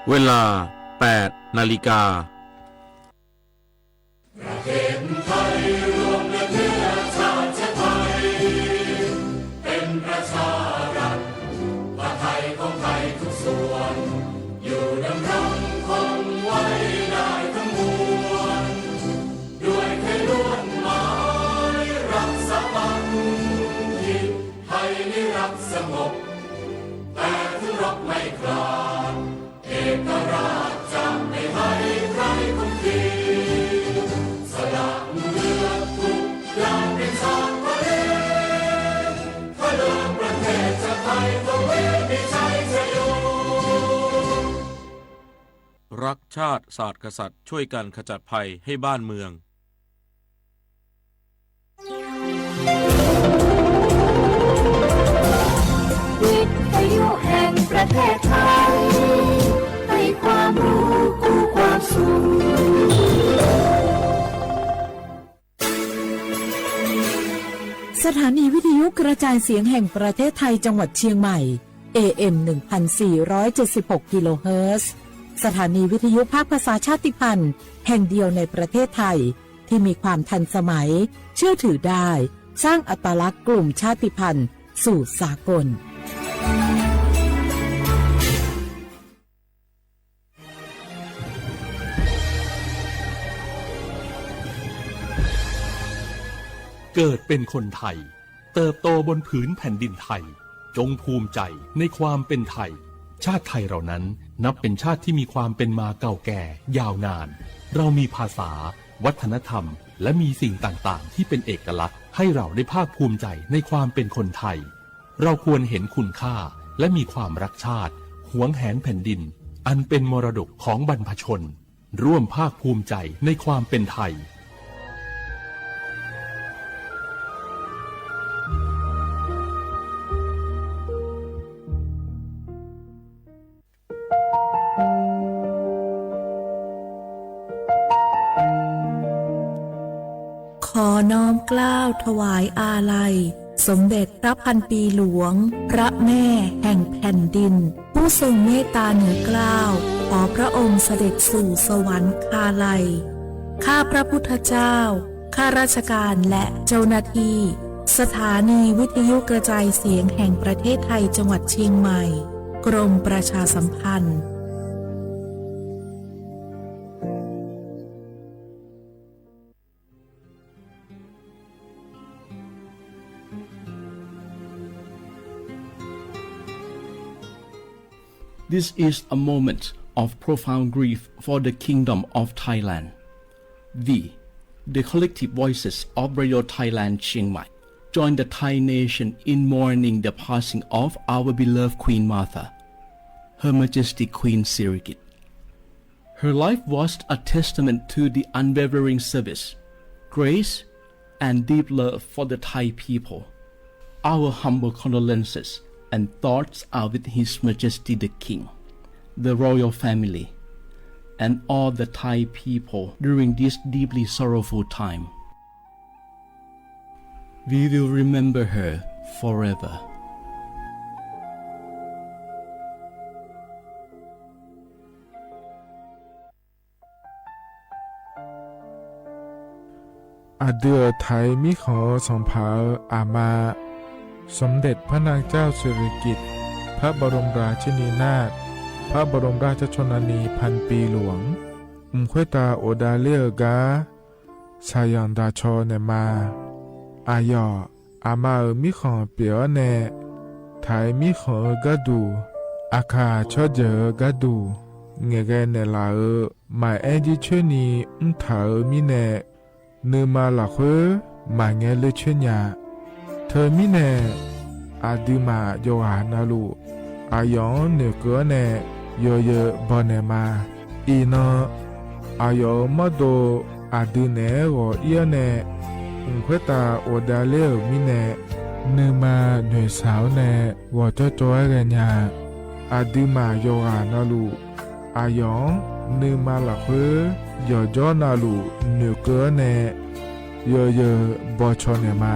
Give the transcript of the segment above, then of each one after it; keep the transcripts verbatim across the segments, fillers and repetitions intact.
เวลา แปดนาฬิกา ประเทศไทยรวมและเนื้อชาติไทย เป็นประชารัฐ ผ้าไทยของไทยทุกส่วน อยู่ดำรงคงไว้ได้ทั้งมวล ด้วยไทยล้วนหมายรักสามัคคี ไทยนี้รักสงบ แต่ถึงรบไม่กล้า เอกราชจะไม่ให้ใครคุมขีด สละเลือดทุกอย่างเป็นชาติทะเล ถ้าเดินประเทศชาติไทย ก็มีชัยชโย รักชาติศาสตร์กษัตริย์ ช่วยกันขจัดภัยให้บ้านเมือง วิทยุแห่งประเทศไทย ให้ความรู้คู่ความสุข สถานีวิทยุกระจายเสียงแห่งประเทศไทยจังหวัดเชียงใหม่ เอเอ็ม หนึ่งพันสี่ร้อยเจ็ดสิบหก กิโลเฮิรตซ์ สถานีวิทยุภาคภาษาชาติพันธุ์แห่งเดียวในประเทศไทย ที่มีความทันสมัย เชื่อถือได้ สร้างอัตลักษณ์กลุ่มชาติพันธุ์สู่สากล เกิดเป็นคนไทย เติบโตบนผืนแผ่นดินไทย จงภูมิใจในความเป็นไทย ชาติไทยเรานั้นนับเป็นชาติที่มีความเป็นมาเก่าแก่ยาวนาน เรามีภาษา วัฒนธรรม และมีสิ่งต่างๆ ที่เป็นเอกลักษณ์ ให้เราได้ภาคภูมิใจในความเป็นคนไทย เราควรเห็นคุณค่า และมีความรักชาติ หวงแหนแผ่นดิน อันเป็นมรดกของบรรพชน ร่วมภาคภูมิใจในความเป็นไทย ขอน้อมเกล้าถวายอาลัย สมเด็จพระพันปีหลวง พระแม่แห่งแผ่นดิน ผู้ทรงเมตตาเหนือเกล้า ขอพระองค์เสด็จสู่สวรรคาลัย ข้าพระพุทธเจ้า ข้าราชการและเจ้าหน้าที่ สถานีวิทยุกระจายเสียงแห่งประเทศไทยจังหวัดเชียงใหม่ กรมประชาสัมพันธ์ This is a moment of profound grief for the Kingdom of Thailand. We, the collective voices of Radio Thailand Chiang Mai, join the Thai nation in mourning the passing of our beloved Queen Mother, Her Majesty Queen Sirikit. Her life was a testament to the unwavering service, grace, and deep love for the Thai people. Our humble condolences and thoughts are with His Majesty the King, the royal family, and all the Thai people during this deeply sorrowful time. We will remember her forever. Aqdui-euq Taiq mirkhanq-eu sanqpaq-euq aqma, สมเด็จพระนางเจ้าสิริกิติ์ พระบรมราชินีนาถ พระบรมราชชนนีพันปีหลวง mq khoertav ghofdav ler-eu gar shaqzanq daqcaw naeqma. Aqyawf aqma-euq mirkhanq pyeuf-awr nae, Taiq mirkhanq-eu gharduq, aqkaq tsawrjeuq-eu gharduq, ngaeqghae naeqlaf-euq maqaer jircoer ni mrtaq-euq mirnae, nuima lafkhoer maqngae ler coer nya. Teumirnae, aqduimaf yawqghaq navluf, aqyawf-anr noeqkeuv-awr nae yawzeu bawnaeq ma. Iqnan, aqyawf-euq mawrdo aqdui naeq-aer ghawq ir-awr nae, mq khoertav ghofdav ler-euq mirnae, nuima noeqshaq-awr nae ghawqjawr jawr-aer ghaenya. Aqduimaf yawqghaq navluf, aqyawf-anr nuima lafkhoer yawqjawr navluf noeqkeuv-awr nae yawzeu bawcaw naeqma.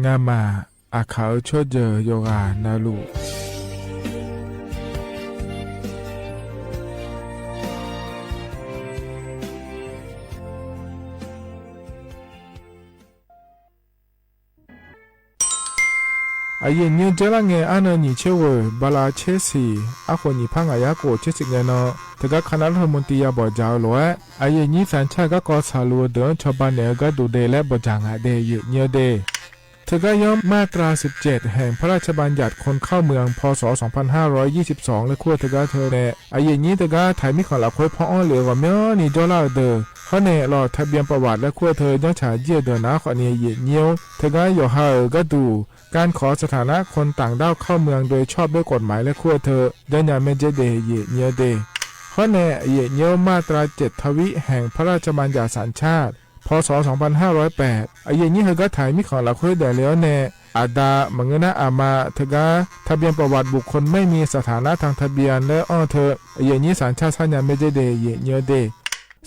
Ngamaf aqkaq-euq tsawrjeuq yawqghaq navluf, Aqyuif aqnyir dzeur lar ngae, arnan nyiq tser ghoeq bala tser siq, arkhof nyiq par ngaq yar khof tser siq ngae nan, teugar คณะรัฐมนตรี ya bawq dzaq-eu lof-aer, aqyuif aqnyir สัญชาติ garkawv tsaqluf-eu deuq-anr cawba naeq-eu gharduq de laer bawq dzaq ngaq de, aqyuif aqnyir-eu de. Teugar yawr มาตราสิบเจ็ด แห่งพระราชบัญญัติคนเข้าเมือง พ.ศ. สองพันห้าร้อยยี่สิบสอง laer kur-eu teugar teu nae, aqyuif aqnyir teugar taq mirkhanq lafkhoer paw-anr lef-eu ghawqmyanrni jawrlar-eu deuq, hawr nae ลงทะเบียนประวัติ laer kur-eu teu janrcaq jir-eu deuq nar khawfni, aqyuif aqnyir-or, teugar yawqha-euq gharduq การขอสถานะคนต่างด้าวเข้าเมืองโดยชอบด้วยกฎหมาย laer kur-eu teu janrnya maerdzer de, aqyuif aqnyir-eu de. Hawr nae aqyuif aqnyir-or, มาตราเจ็ดทวี แห่งพระราชบัญญัติสัญชาติ พ.ศ. สองพันห้าร้อยแปด aqyuif aqnyir heugar taq mirkhanq lafkhoer daefle-awr nae, aqda maqngeur nar aqma teugar ทะเบียนประวัติบุคคลไม่มีสถานะทางทะเบียน laer anr-eu teu, aqyuif aqnyir สัญชาติ sarnya maerdzer de, aqyuif aqnyir-eu de.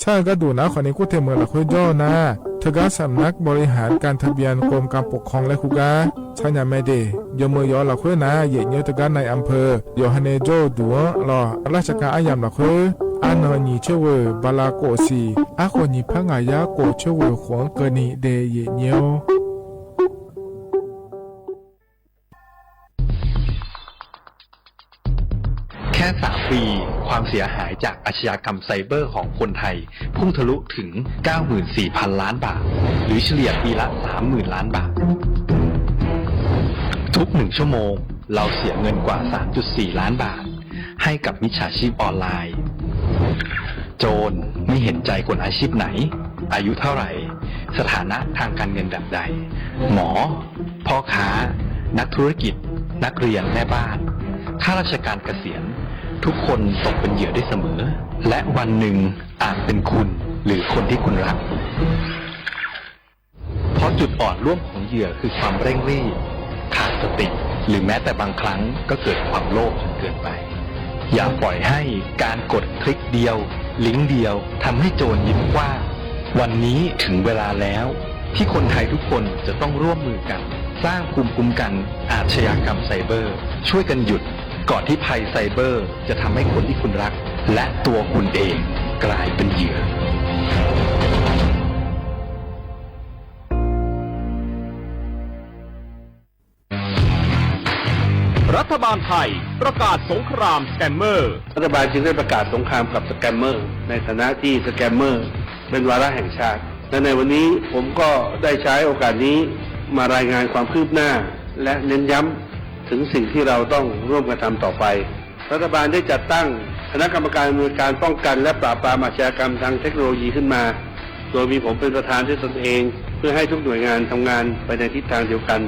Sar-eu gharduq nar khawfni kur te meuq lafkhoer jawr-eu nar, teugar สำนักบริหารการทะเบียน กรมการปกครอง laer kur gar sarnya maerdzer. Yawmeuq yawf-eu lafkhoer nar, aqyuif aqnyir-or, teugar นายอำเภอ yawqha nae jawr-eu duq-anr lawq, ราชการ aryamq lafkhoer, arnan nyiq tser ghoeq bala khof siq, arkhof nyiq par ngaq yar khof tser ghoeq khof-anr keuvni de, aqyuif aqnyir-or. แค่สามปี ความเสียหายจากอาชญากรรมไซเบอร์ของคนไทย พุ่งทะลุถึง เก้าหมื่นสี่พันล้านบาท หรือเฉลี่ยปีละ สามหมื่นล้านบาท ทุกหนึ่งชั่วโมง เราเสียเงินกว่า สามจุดสี่ล้านบาท ให้กับมิจฉาชีพออนไลน์ โจรไม่เห็นใจคนอาชีพไหน อายุเท่าไหร่ สถานะทางการเงินแบบใด หมอ พ่อค้า นักธุรกิจ นักเรียน แม่บ้าน ข้าราชการเกษียณ ทุกคนตกเป็นเหยื่อได้เสมอ และวันหนึ่งอาจเป็นคุณ หรือคนที่คุณรัก เพราะจุดอ่อนร่วมของเหยื่อคือความเร่งรีบ ขาดสติ หรือแม้แต่บางครั้งก็เกิดความโลภจนเกินไป อย่าปล่อยให้การกดคลิกเดียว ลิงก์เดียว ทำให้โจรยิ้มกว้าง วันนี้ถึงเวลาแล้ว ที่คนไทยทุกคนจะต้องร่วมมือกัน สร้างภูมิคุ้มกันอาชญากรรมไซเบอร์ ช่วยกันหยุด ก่อนที่ภัยไซเบอร์จะทำให้คนที่คุณรัก และตัวคุณเองกลายเป็นเหยื่อ รัฐบาลไทยประกาศสงครามสแกมเมอร์ รัฐบาลจึงได้ประกาศสงครามกับสแกมเมอร์ ในฐานะที่สแกมเมอร์เป็นวาระแห่งชาติ และในวันนี้ผมก็ได้ใช้โอกาสนี้มารายงานความคืบหน้า และเน้นย้ำถึงสิ่งที่เราต้องร่วมกันทำต่อไป รัฐบาลได้จัดตั้งคณะกรรมการอำนวยการป้องกันและปราบปรามอาชญากรรมทางเทคโนโลยีขึ้นมา โดยมีผมเป็นประธานด้วยตนเอง เพื่อให้ทุกหน่วยงานทำงานไปในทิศทางเดียวกัน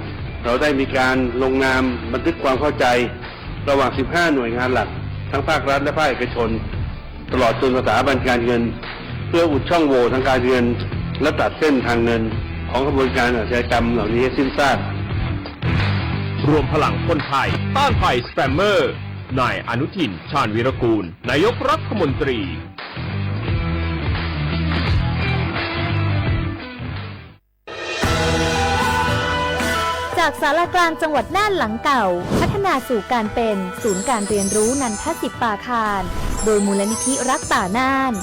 เราได้มีการลงนามบันทึกความเข้าใจ ระหว่าง สิบห้า หน่วยงานหลัก ทั้งภาครัฐและภาคเอกชน ตลอดจนสถาบันการเงิน เพื่ออุดช่องโหว่ทางการเงิน และตัดเส้นทางเงินของขบวนการอาชญากรรมเหล่านี้ให้สิ้นซาก รวมพลังคนไทยต้านภัยสแกมเมอร์ นายอนุทิน ชาญวีรกูล นายกรัฐมนตรี จากศาลากลางจังหวัดน่านหลังเก่า พัฒนาสู่การเป็นศูนย์การเรียนรู้นันทสิปปาคาร โดยมูลนิธิรักป่าน่าน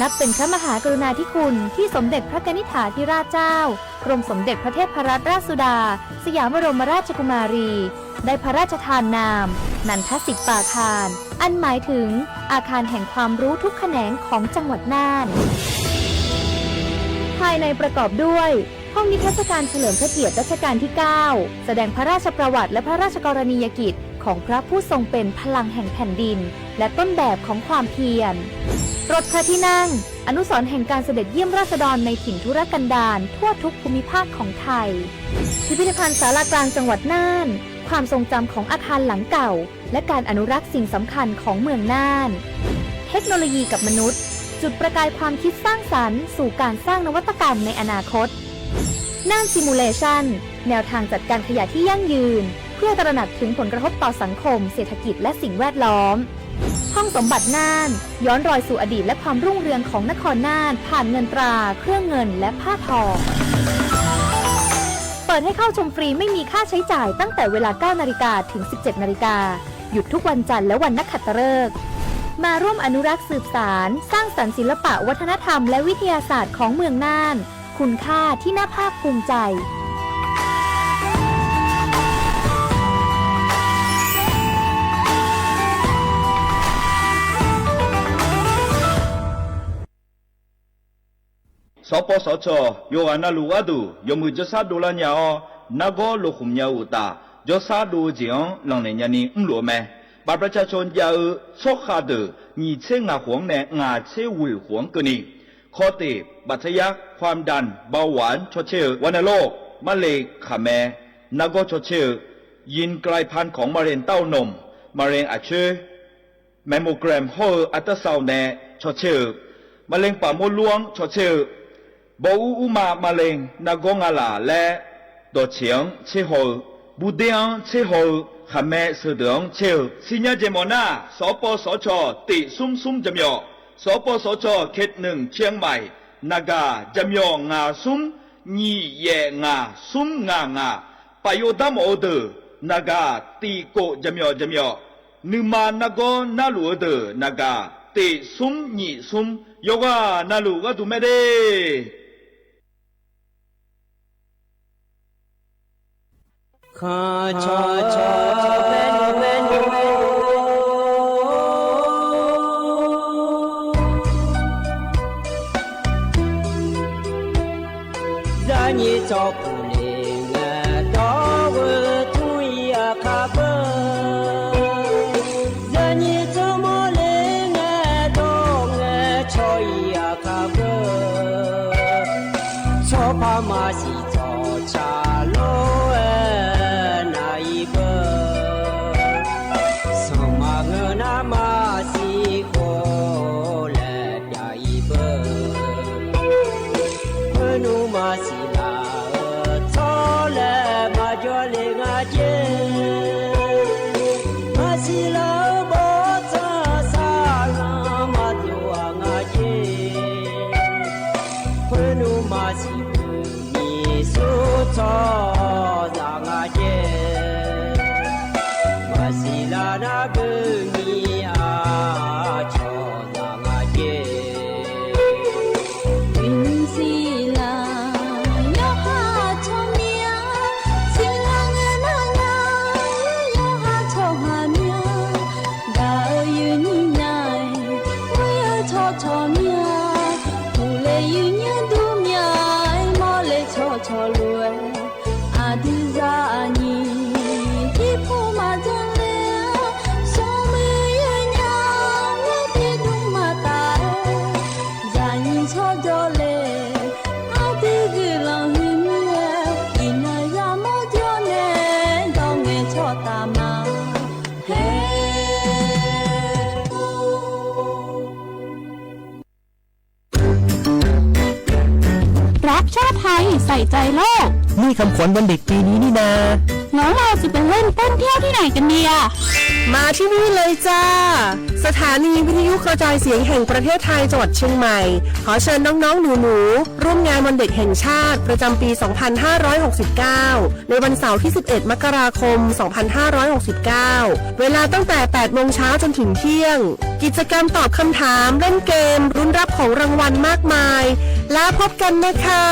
นับเป็นพระมหากรุณาธิคุณที่สมเด็จพระกนิษฐาธิราชเจ้า กรมสมเด็จพระเทพรัตนราชสุดา สยามบรมราชกุมารี ได้พระราชทานนาม นันทสิปปาคาร อันหมายถึงอาคารแห่งความรู้ทุกแขนงของจังหวัดน่าน ภายในประกอบด้วย ห้องนิทรรศการเฉลิมพระเกียรติรัชกาลที่ เก้า แสดงพระราชประวัติและพระราชกรณียกิจของพระผู้ทรงเป็นพลังแห่งแผ่นดิน และต้นแบบของความเพียร รถพระที่นั่ง อนุสรณ์แห่งการเสด็จเยี่ยมราษฎรในถิ่นทุรกันดารทั่วทุกภูมิภาคของไทย พิพิธภัณฑ์ศาลากลางจังหวัดน่าน ความทรงจำของอาคารหลังเก่า และการอนุรักษ์สิ่งสำคัญของเมืองน่าน เทคโนโลยีกับมนุษย์ จุดประกายความคิดสร้างสรรค์สู่การสร้างนวัตกรรมในอนาคต น่าน Simulation แนวทางจัดการขยะที่ยั่งยืน เพื่อตระหนักถึงผลกระทบต่อสังคม เศรษฐกิจ และสิ่งแวดล้อม ห้องสมบัติน่าน ย้อนรอยสู่อดีตและความรุ่งเรืองของนครน่าน ผ่านเงินตรา เครื่องเงิน และผ้าทอง เปิดให้เข้าชมฟรีไม่มีค่าใช้จ่ายตั้งแต่เวลา เก้านาฬิกา ถึง สิบเจ็ดนาฬิกา หยุดทุกวันจันทร์และวันนักขัตฤกษ์ มาร่วมอนุรักษ์สืบสาน สร้างสรรค์ศิลปะวัฒนธรรมและวิทยาศาสตร์ของเมืองน่าน คุณค่าที่น่าภาคภูมิใจ Sawrpawv sawqcawq yawqghaq navluf gharduq yawmuiq jawrshar dovlar nya-awr, nargawr lokhmq nya-eu uqtaf, jawrshar dov-eu jeq-anr lanqnaeq nyani mrluf-eu mae. บัตรประชาชน jav-eu tsawrkhav deuq nyiq tser ngaq khof-anr nae ngaq tser ghoeq khof-anr keuvni, คอเตะ บัตรทะยัก ความดัน เบาหวาน caw caer-eu, วัณโรค marle khaqmae nargawr caw caer-eu, ยินกลายพันธุ์ของมะเร็งเต้านม มะเร็งอักเสบ mammogram hawr-eu อัลตราซาวน์ nae caw caer-eu, มะเร็งปากมดลูก anr caw caer-eu, baw ur urma มะเร็ง nargawr nga laf laer dawqceq-anr tser haw-eu, burder-anr tser haw-eu, khaqmae seudeuq-anr caer-eu, siqnya jeq mawf nar, sawqpawv sawqcawq tiq smr smr jaqmyawf, sawqpawv sawqcawq เขตหนึ่ง เชียงใหม่ naqgaq jaqmyawf ngaq smr nyiq yaef ngaq smr ngaq ngaq, pafyov darmawf-eu deuq naqgaq tiq kof jaqmyawf jaqmyawf, nuima nargawr narluf-eu deuq naqgaq tiq smr nyiq smr, yawqghaq navluf gharduq mae de. Khanq cawq cawq bae nymr bae nymr bae nymr. Zaqnyiq tsawrkuq le ngae dawq-eu tmr-iq aqkaq beu. Zaqnyiq tsawrmawr le ngae dawq ngae caw-iq aqkaq beu. Tsawrpar maqsiq tsawqtsaq lof-aer nav-iq beu. Sanqpaq ngeur nar maqsiq khof laer pyav-iq beu. Khoernmr maqsiq laf-eu tsawrlaeq maqjawr le nga jer. Maqsiq laf-eu bawrtsanq saqlanq maqdov-aq nga jer. Khoernmr maqsiq beu nyiq smr tsawrhaqzaq nga jer. Maqsiq laf nar beu nyiq aqcawq zaq nga jer. Uiqnymr siqlaq yawqha tsawrmyanr, siqlaq ngae nar nga yawqha tsawrhaq myanr. Gaq-eu yuifnyir nya-aer, ghoer-eu tsawrcawq myanr, uqle yuifnyir dur myanr-aer, mawrle tsawrcawq lof-aer, aqdui zaqnyiq jirpov maqjanr ler-a, smrmuiq yawnya-aer tiqdmr maqtaf-aer, zaqnyiq tsawrjawr le, aqdui guiqlanq huiq mir-aer, iqnan yamawr jawr nae, dawr ngae tsawrtaf ma. รักชาติไทย ใส่ใจโลก นี่คำขวัญวันเด็กปีนี้นี่นา แล้วเราจะไปเล่นเต้นเที่ยวที่ไหนกันดีอะ มาที่นี่เลยจ้า สถานีวิทยุกระจายเสียงแห่งประเทศไทย จังหวัดเชียงใหม่ ขอเชิญน้องๆหนูๆ ร่วมงานวันเด็กแห่งชาติประจำปี สองพันห้าร้อยหกสิบเก้า ในวันเสาร์ที่ สิบเอ็ด มกราคม สองพันห้าร้อยหกสิบเก้า เวลาตั้งแต่ แปดโมงเช้าจนถึงเที่ยง กิจกรรมตอบคำถาม เล่นเกม ลุ้นรับของรางวัลมากมาย แล้วพบกันนะคะ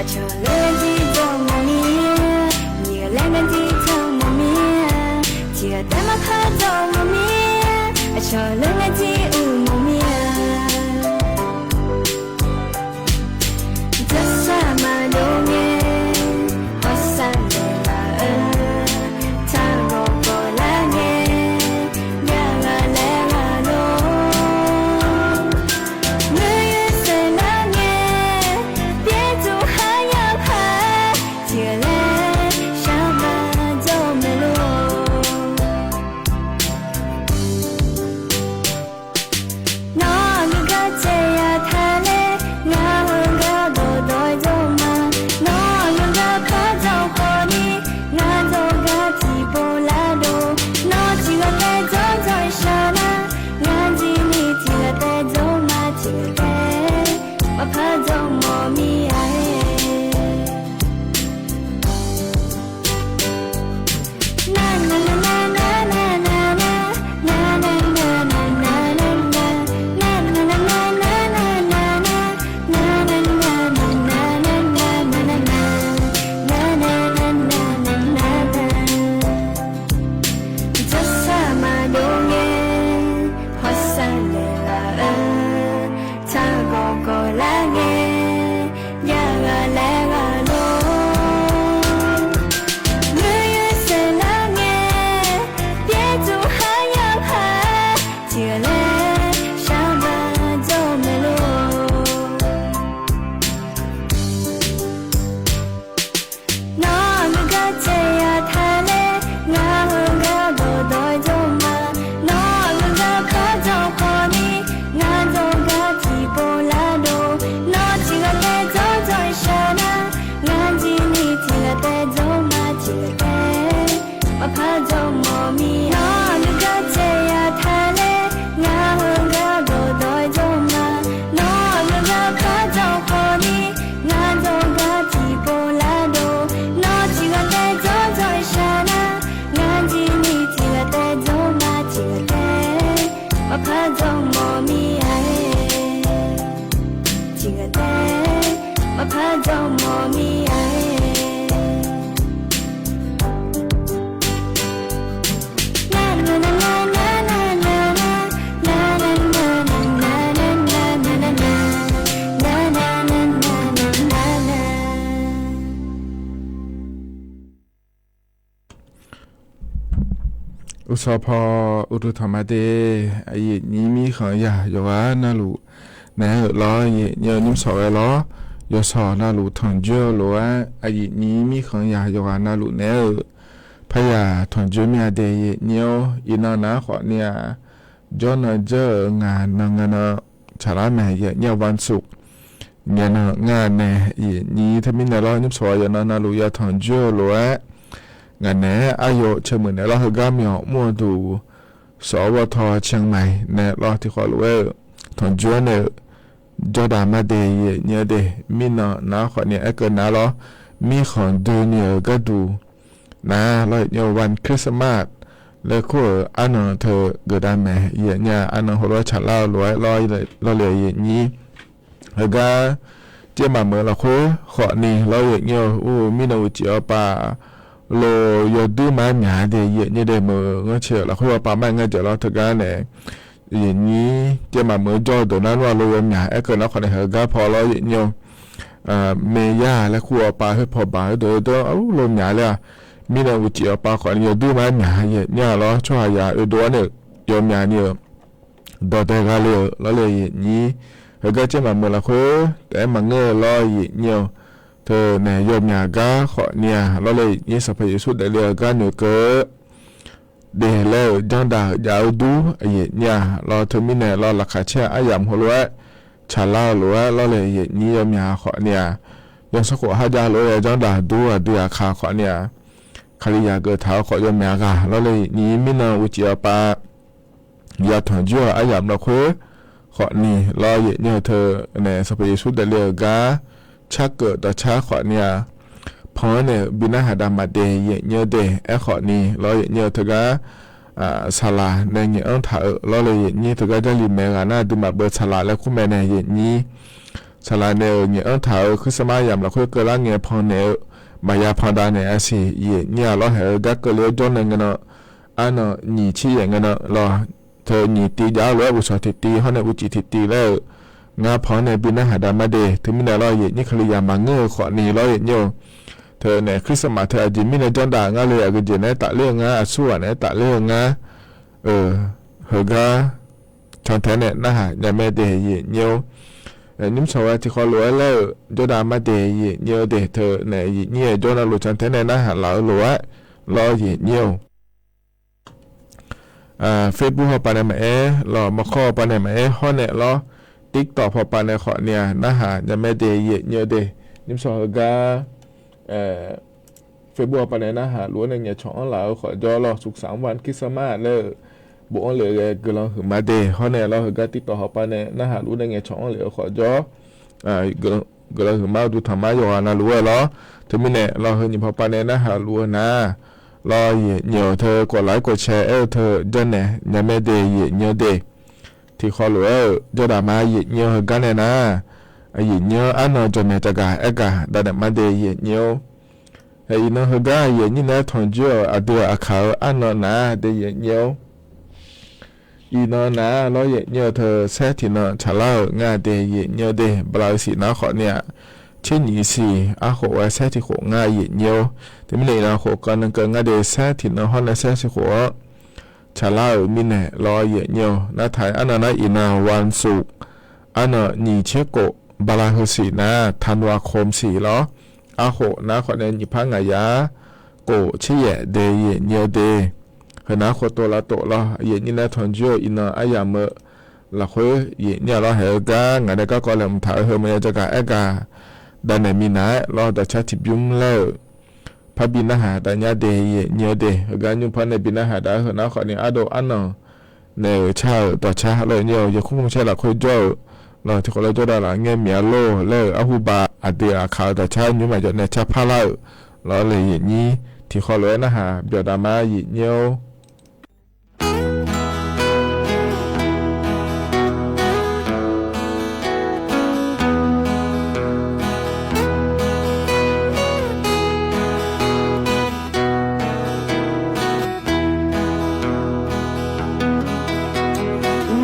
Aqcawq laer ngar jir dzawq mawf mir-a, nyiq-eu laer ngar jir dzawq mawf mir-a, tiq-eu taef maqkaq dzawq mawf mir-a, aqcawq laer ngar jir uq mawf mir-a. Dzawrsar maqdov ngae, hawsar naeqlaf-eu, taqgawq gawq lar ngae, gar ghaq Uqsawq paw uqduq tanqma de, aqyuif nyir mirkhanq yaq yawqghaq navluf naeq-aer-euq lawr, aqyuif nyir-eu nymrshawq ghae lawr. Yawshawq navluf tanqjoer-eu lof-aer, aqyuif nyir mirkhanq yaq yawqghaq navluf naeq-aer-euq paryaq tanqjoer mir-a de, aqyuif nyir-or. Iqnan nar khawfni-aq, jawrnan jawr-euq ngaq nan ngae nan tsaqlar mae, aqyuif nyir-a วันศุกร์ ngae nan ngar nae, aqyuif nyir teumirnae lawr, nymrshawq yawqnan navluf ya tanqjoer-eu lof-aer, ngaq naeq-aer aryaw caemuiq naeq lawr, heugar myawq mr-eu duq, sawq-awr bawtaw เชียงใหม่ naeq lawr tiqkhawf lof-aer-euq tanqjoer nae-euq jawrdaq mar de, aqyuif nyir-eu de. Mirnan nar khawfni aerkeuv nar lawr, mirkhanq doeni-euq gharduq nar lawr, aqyuif nyir-or, วันคริสต์มาส laer kur-euq arnan teu geufdav mae, aqyuif nyir-a, arnan heulof-aer tsaqlar-eu lof-aer lawr, lawrle aqyuif nyir. Heugar caev maqmeuq lafkhoer khawfni lawr, aqyuif nyir-or, mirnan uqcif-awr pav lo yawduir mar myaq de, aqyuif nyir de, meuq ngar cae-euq lafkhoer-awr pav mar ngar dzaeq lawr teugar nae, aqyuif nyir caev maqmeuq jawr-eu deuq nar nmr-a lo yawmyaq aerkeuv nar khawfni heugar paw lawr, aqyuif nyir-or, maeqya laer kur-awr pav khoer paw baq-eu deuq-eu deuq-anr arur lo myaq laer-aq, mirnan uqcif-awr pav khawfni yawduir mar myaq, aqyuif nyir-a lawr, tsawrhaqzaq oedov-awr nae yawmyaq ni-euq dawqdae gha le-euq lawrle aqyuif nyir. Heugar caev maqmeuq lafkhoer taef-aer maqngeur-eu lawr, aqyuif nyir-or, teu nae yawmyaq gar khawfni-aq lawrle aqyuif nyir, Sanqpaq Yeqsur daefle-eu gar noeqkeuv de laer-euq janrdaq-euq jav-eu dur, aqyuif nyir-a lawr, teumirnae lawr laqkhaq caer-eu aryamq heulof-aer tsaqlar-eu lof-aer lawrle aqyuif nyir yawmyaq khawfni-aq, yawsanr khof har jav lof-aer janrdaq dur aqdui aqkaq khawfni-aq, Kalizaq geuftaq-eu khawf yawmyaq ghaq lawrle aqyuif nyir, mirnan uqcif-awr pav ya tanqjoer-eu aryamq lafkhoer khawfni lawr, aqyuif nyir-or, teu nae Sanqpaq Yeqsur daefle-euq gar carkeuv dawqcar khawfni-aq, pan-anr nae-euq bi narhaq dav ma de, aqyuif nyir-or de. Aerkhawfni lawr, aqyuif nyir-or, teugar saqlaq nae ngaeq-anr taq-euq lawrle aqyuif nyir, teugar Jarlif maeq ghaq nar aqduimaf beu saqlaq laer kur mae nae aqyuif nyir. Saqlaq nae-euq ngaeq-anr taq-euq คริสต์มาส yamq lafkhoer keuvlar ngae pan naeq-eu maqya pan dav naeq-a siq, aqyuif nyir-a lawr, haeq-eu gar keuvle-awr jawrnan ngae nan, arnan nyiq tser yaef ngae nan lawr, teu nyiq tiv jav-ar lof-aer uqshawq tiqtiv hawr nae uqcif tiqtiv laer-euq ngar pan-anr nae bi narhaq dav mar de. Teumirnae lawr, aqyuif nyir, Kalizaq maqngeur-eu khawfni lawr, aqyuif nyir-or, teu nae คริสต์มาส teu aqjeq mirnae janrdaq ngar le, aqgeujeq naeq-aer tafler-eu ngar, aqsur ghaq naeq-aer tafler-eu ngar, heugar cantae nae narhaq nya mae de, aqyuif nyir-or. Nymrshawq ghae tiqkhawv lof-aer laer-euq jawrdaq mar de, aqyuif nyir-or de, teu nae aqyuif nyir-aer jawr navluf cantae nae narhaq laf-eu lof-aer lawr, aqyuif nyir-or. Facebook hawpav nae maqaer, lawq, mawrkawr hawpav nae maqaer hawr nae lawr, TikTok hawpav nae khawfni-aq narhaq nya mae de, aqyuif nyir-or de. Nymrshawq heugar Facebook hawpav nae narhaq luf-anr nae ngaeqcawq-anr laf-eu khawf jawr lawr, สุขสันต์วันคริสต์มาส laer-euq bof-anr lef-eu ghae guiqlanq huiqma de hawr nae lawr, heugar TikTok hawpav nae narhaq luf-anr nae ngaeqcawq-anr lef-eu khawf jawr, guiqlanq huiqma uqduq tanqma yawqghaq navluf-aer lawr. Teumirnae lawr, heu nyiq hawpav nae narhaq luf-eu nar lawr, aqyuif nyir-or, teu กดไลค์ กดแชร์ aer-eu teu janrnaeq nya mae de, aqyuif nyir-or de. Tiqkhawv lof-aer-euq jawrdaq ma, aqyuif nyir-or, heugar nae nar, aqyuif nyir-anr arnan jawqmaeq jaqgaq aergaq dav naeq mar de, aqyuif nyir-or. Iqnan heugar aqyuif nyir nae-aer tanqjoer-euq aqdui aqkaq-eu arnan nar de, aqyuif nyir-or. Iqnan nar lawr, aqyuif nyir-or, teu saer tiqnan tsaqlar-euq ngar de, aqyuif nyir-or de. Bala-eu siq nar khawfni-aq, tser nyiq siq arkhof ghae saer tiq khof ngar, aqyuif nyir-or. Teumirnae iqnan khof keuv nan keuv ngar de, saer tiqnan hawr nae saer tiq khof-anr tsaqlar-euq mirnae lawr, aqyuif nyir-or. Nar taq-aer arnan nar iqnan วันศุกร์ arnan nyiq tser khof, bala heu siq nar ธันวาคม siq lawr, arkhof nar khawfni nyiq par ngaq yar khof tser yaef de, aqyuif nyir-or de. Heunar khof tov lavtof lawr, aqyuif nyir nae-aer tanqjoer-eu iqnan aryamq-eu lafkhoer, aqyuif nyir-a lawr, haeq-eu gar ngaq nae garkawv laeqhmq taq-eu heu maqya jagaq aergaq dav naeq minav-aer lawr, dawqcar tiqbymr laer-euq par bi narhaq dav nyar de, aqyuif nyir-or de. Heugar nymr par nae bi narhaq dav-aer heunar khawfni ardov arnan naeq-euq car-euq dawqcar lawr, aqyuif nyir-or, yaeqkmr kmr caer lafkhoer jawr-euq lawr, tiqkhawf laer jawrdav laf ngae miq-a lor laer-euq arhuba aqdui aqkaq-eu dawqcar nymr maqjawq nae car par lar-euq lawr, aqyuif nyir. Tiqkhawv lof-aer narhaq byawq dav ma, aqyuif nyir-or.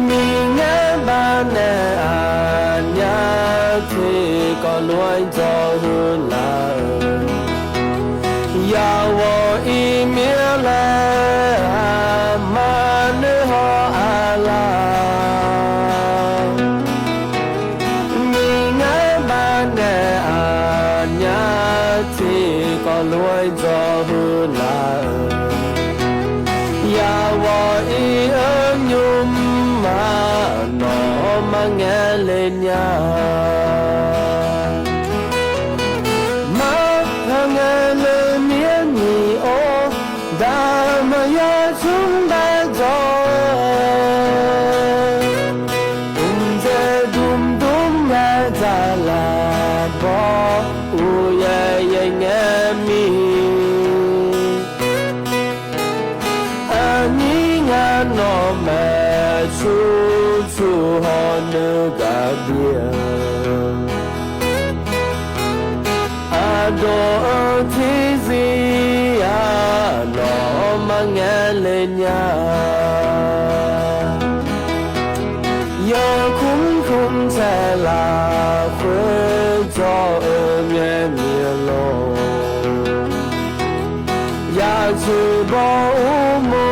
Miqyaer baqdanae aqnyaf tiqkawv lof-aer dzawgeuf laf-eu, yawqghaq iqmir laer-aq, Dawq huiq laf-euq yawqghaq ir-eu nymr-aq, nawq-anr marngaeq le nya. Martaq ngaeq le mir-aer nyiq-or, daqmaqya tsmr bae dawq-eu, mqdzaeq dmdmr ngae dzaqlaq baw, uqyaer yaer ngae mir. Aqnyir ngar nawq maeqtsu tsu hawr nuigaq bir-eu, aqdawq-eu tiqzir-aq, nawq-anr marngaeq le nya. Yawkmr kmr taeq lafkhoer dawq-eu ngae mir-eu lor. Yatsoeq baw urmawr-aq,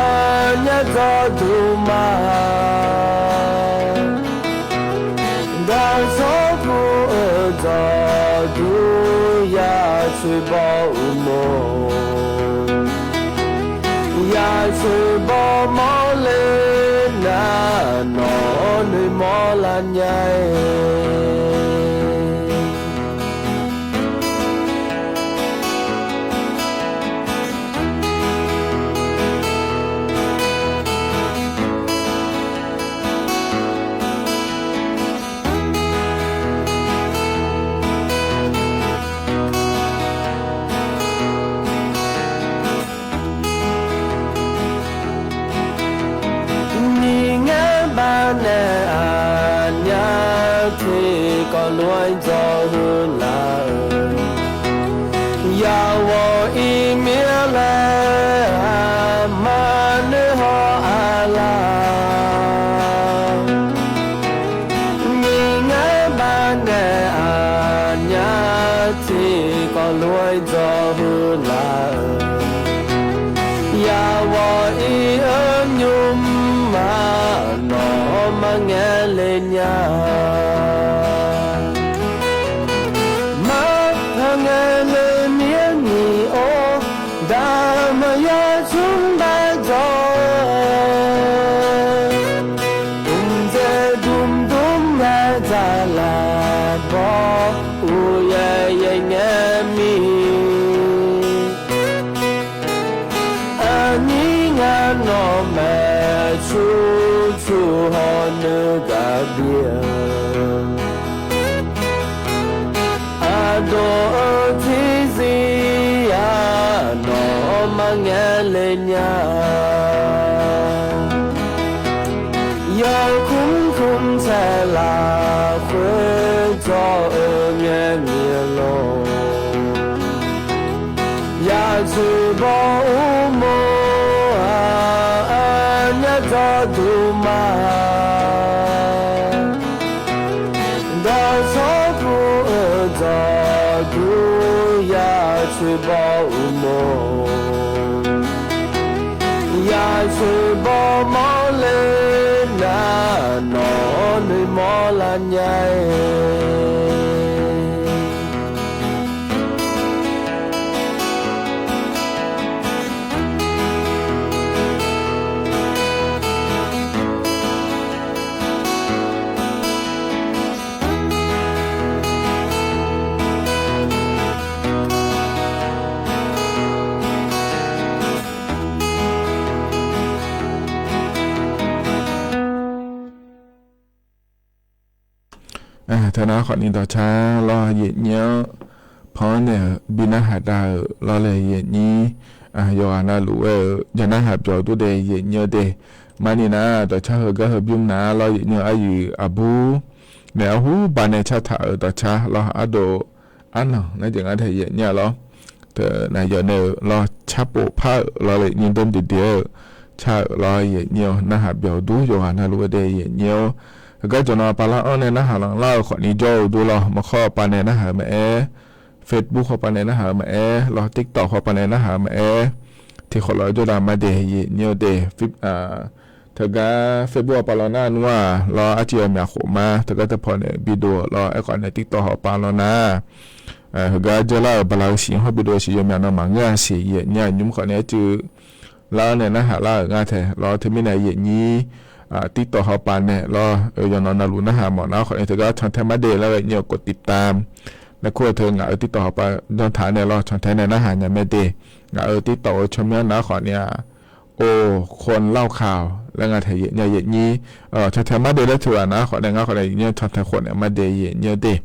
aqnyir dawqduq ma. Dawqtawr pu-eu dawqduq yatsoeq baw urmawr. Yatsoeq baw mawrle nar, nawq-anr noeqmawr lar nya-aer. Nyiq ngaer baqnaeq aqnyir tiqkawv lof-aer dzawr huiq laf-euq yawqghaq ir mir-aer laer aqma noeq haw-a lar. Nyiq ngaer baqnaeq aqnyir tiqkawv lof-aer dzawr huiq laf-euq yawqghaq ir-eu nymr-aq, nawq-anr marngaeq le nya. Martaq ngaeq le mir-aer nyiq-or, daqmaqya tsmr bae dawq-eu, mqdzaeq dmdmr ngae dzaqlaq baw, uqyaer yaer ngae mir. Aqnyir ngar nawq maeqtsu tsu hawr nuigaq bir-eu, aqdawq-eu tiqzir-aq, nawq-anr marngaeq le nya. Yawkmr kmr taeq lafkhoer dawq-eu ngae mir-eu lor. Yatsoeq baw urmawr-aq, aqnyir dawqduq ma. Dawqtawr pu-eu dawqduq yatsoeq baw urmawr. Yatsoeq baw mawrle nar, nawq-anr noeqmawr lar nya-aer. Teunar khawfni dawqcar lawr, yaeqnyir-anr pan-anr naeq-euq bi narhaq dav-euq lawr laer yaeqnyir yawqghaq navluf-aer-euq ja narhaq byawq dur dae yaeqnyir-eu dae. Marni nar dawqcar heugar heubymr nar lawr, yaeqnyir-eu aryuif aqbur naeq arhu baqnaeq cartaq-euq dawqcar lawr, ardov arnanq nar jeq ngar dae yaeqnyir-a lawr. Teunav yawf nae-euq lawr, carpof par-euq lawr laer yaeqnyir dawr deuq deuq-aer-euq car-euq lawr, yaeqnyir-awr narhaq byawq dur yawqghaq navluf-aer dae yaeqnyir-awr, heugar jawqnan pav lar-anr nae narhaq lanqlar-euq khawfni jawr-eu dur lawr, maqkhawr pav nae narhaq-eu maqaer, Facebook khawf pav nae narhaq-eu maqaer lawr, TikTok khawf pav nae narhaq-eu maqaer, tiqkhawf lawr jawrdav ma dae yaeqnyir-eu dae. Teugar Facebook pav lawr nar nmr-aq lawr, arciv yawmyaq khof ma teugar teupaw nae bi dov-euq lawr, aerkhawf nae TikTok khawf pav lawr nar heugar dzeurlar-euq bala-eu siq-anr hawr bidov-eu siq yawmyaq nan maqngeur-a siq yaeqnyir-aq nymr khawfni aer tsuif lar-awr nae narhaq lar-euq nga tae lawr. Teumirnae yaeqnyir tirtawv hawpav nae lawr, yawqnan navluf narhaq mawf nar khawfni teugar cantae mar de laer ghae nyir-eu kov tiv tam nae kur-eu teu ngaq-euq tirtawv hawpav janr taq nae lawr cantae nae narhaq nya mae de. Ngaq-euq tirtawv-eu tsawrmyanr nar khawfni-aq, or, khawv lar-awq kaq-awq laer nga tae yaeqnyir-a yaeqnyir, cantae mar de laer teughaq nar khawfni ngar khawfni yaeqnyir cantae khawfni mar de yaeqnyir-eu de.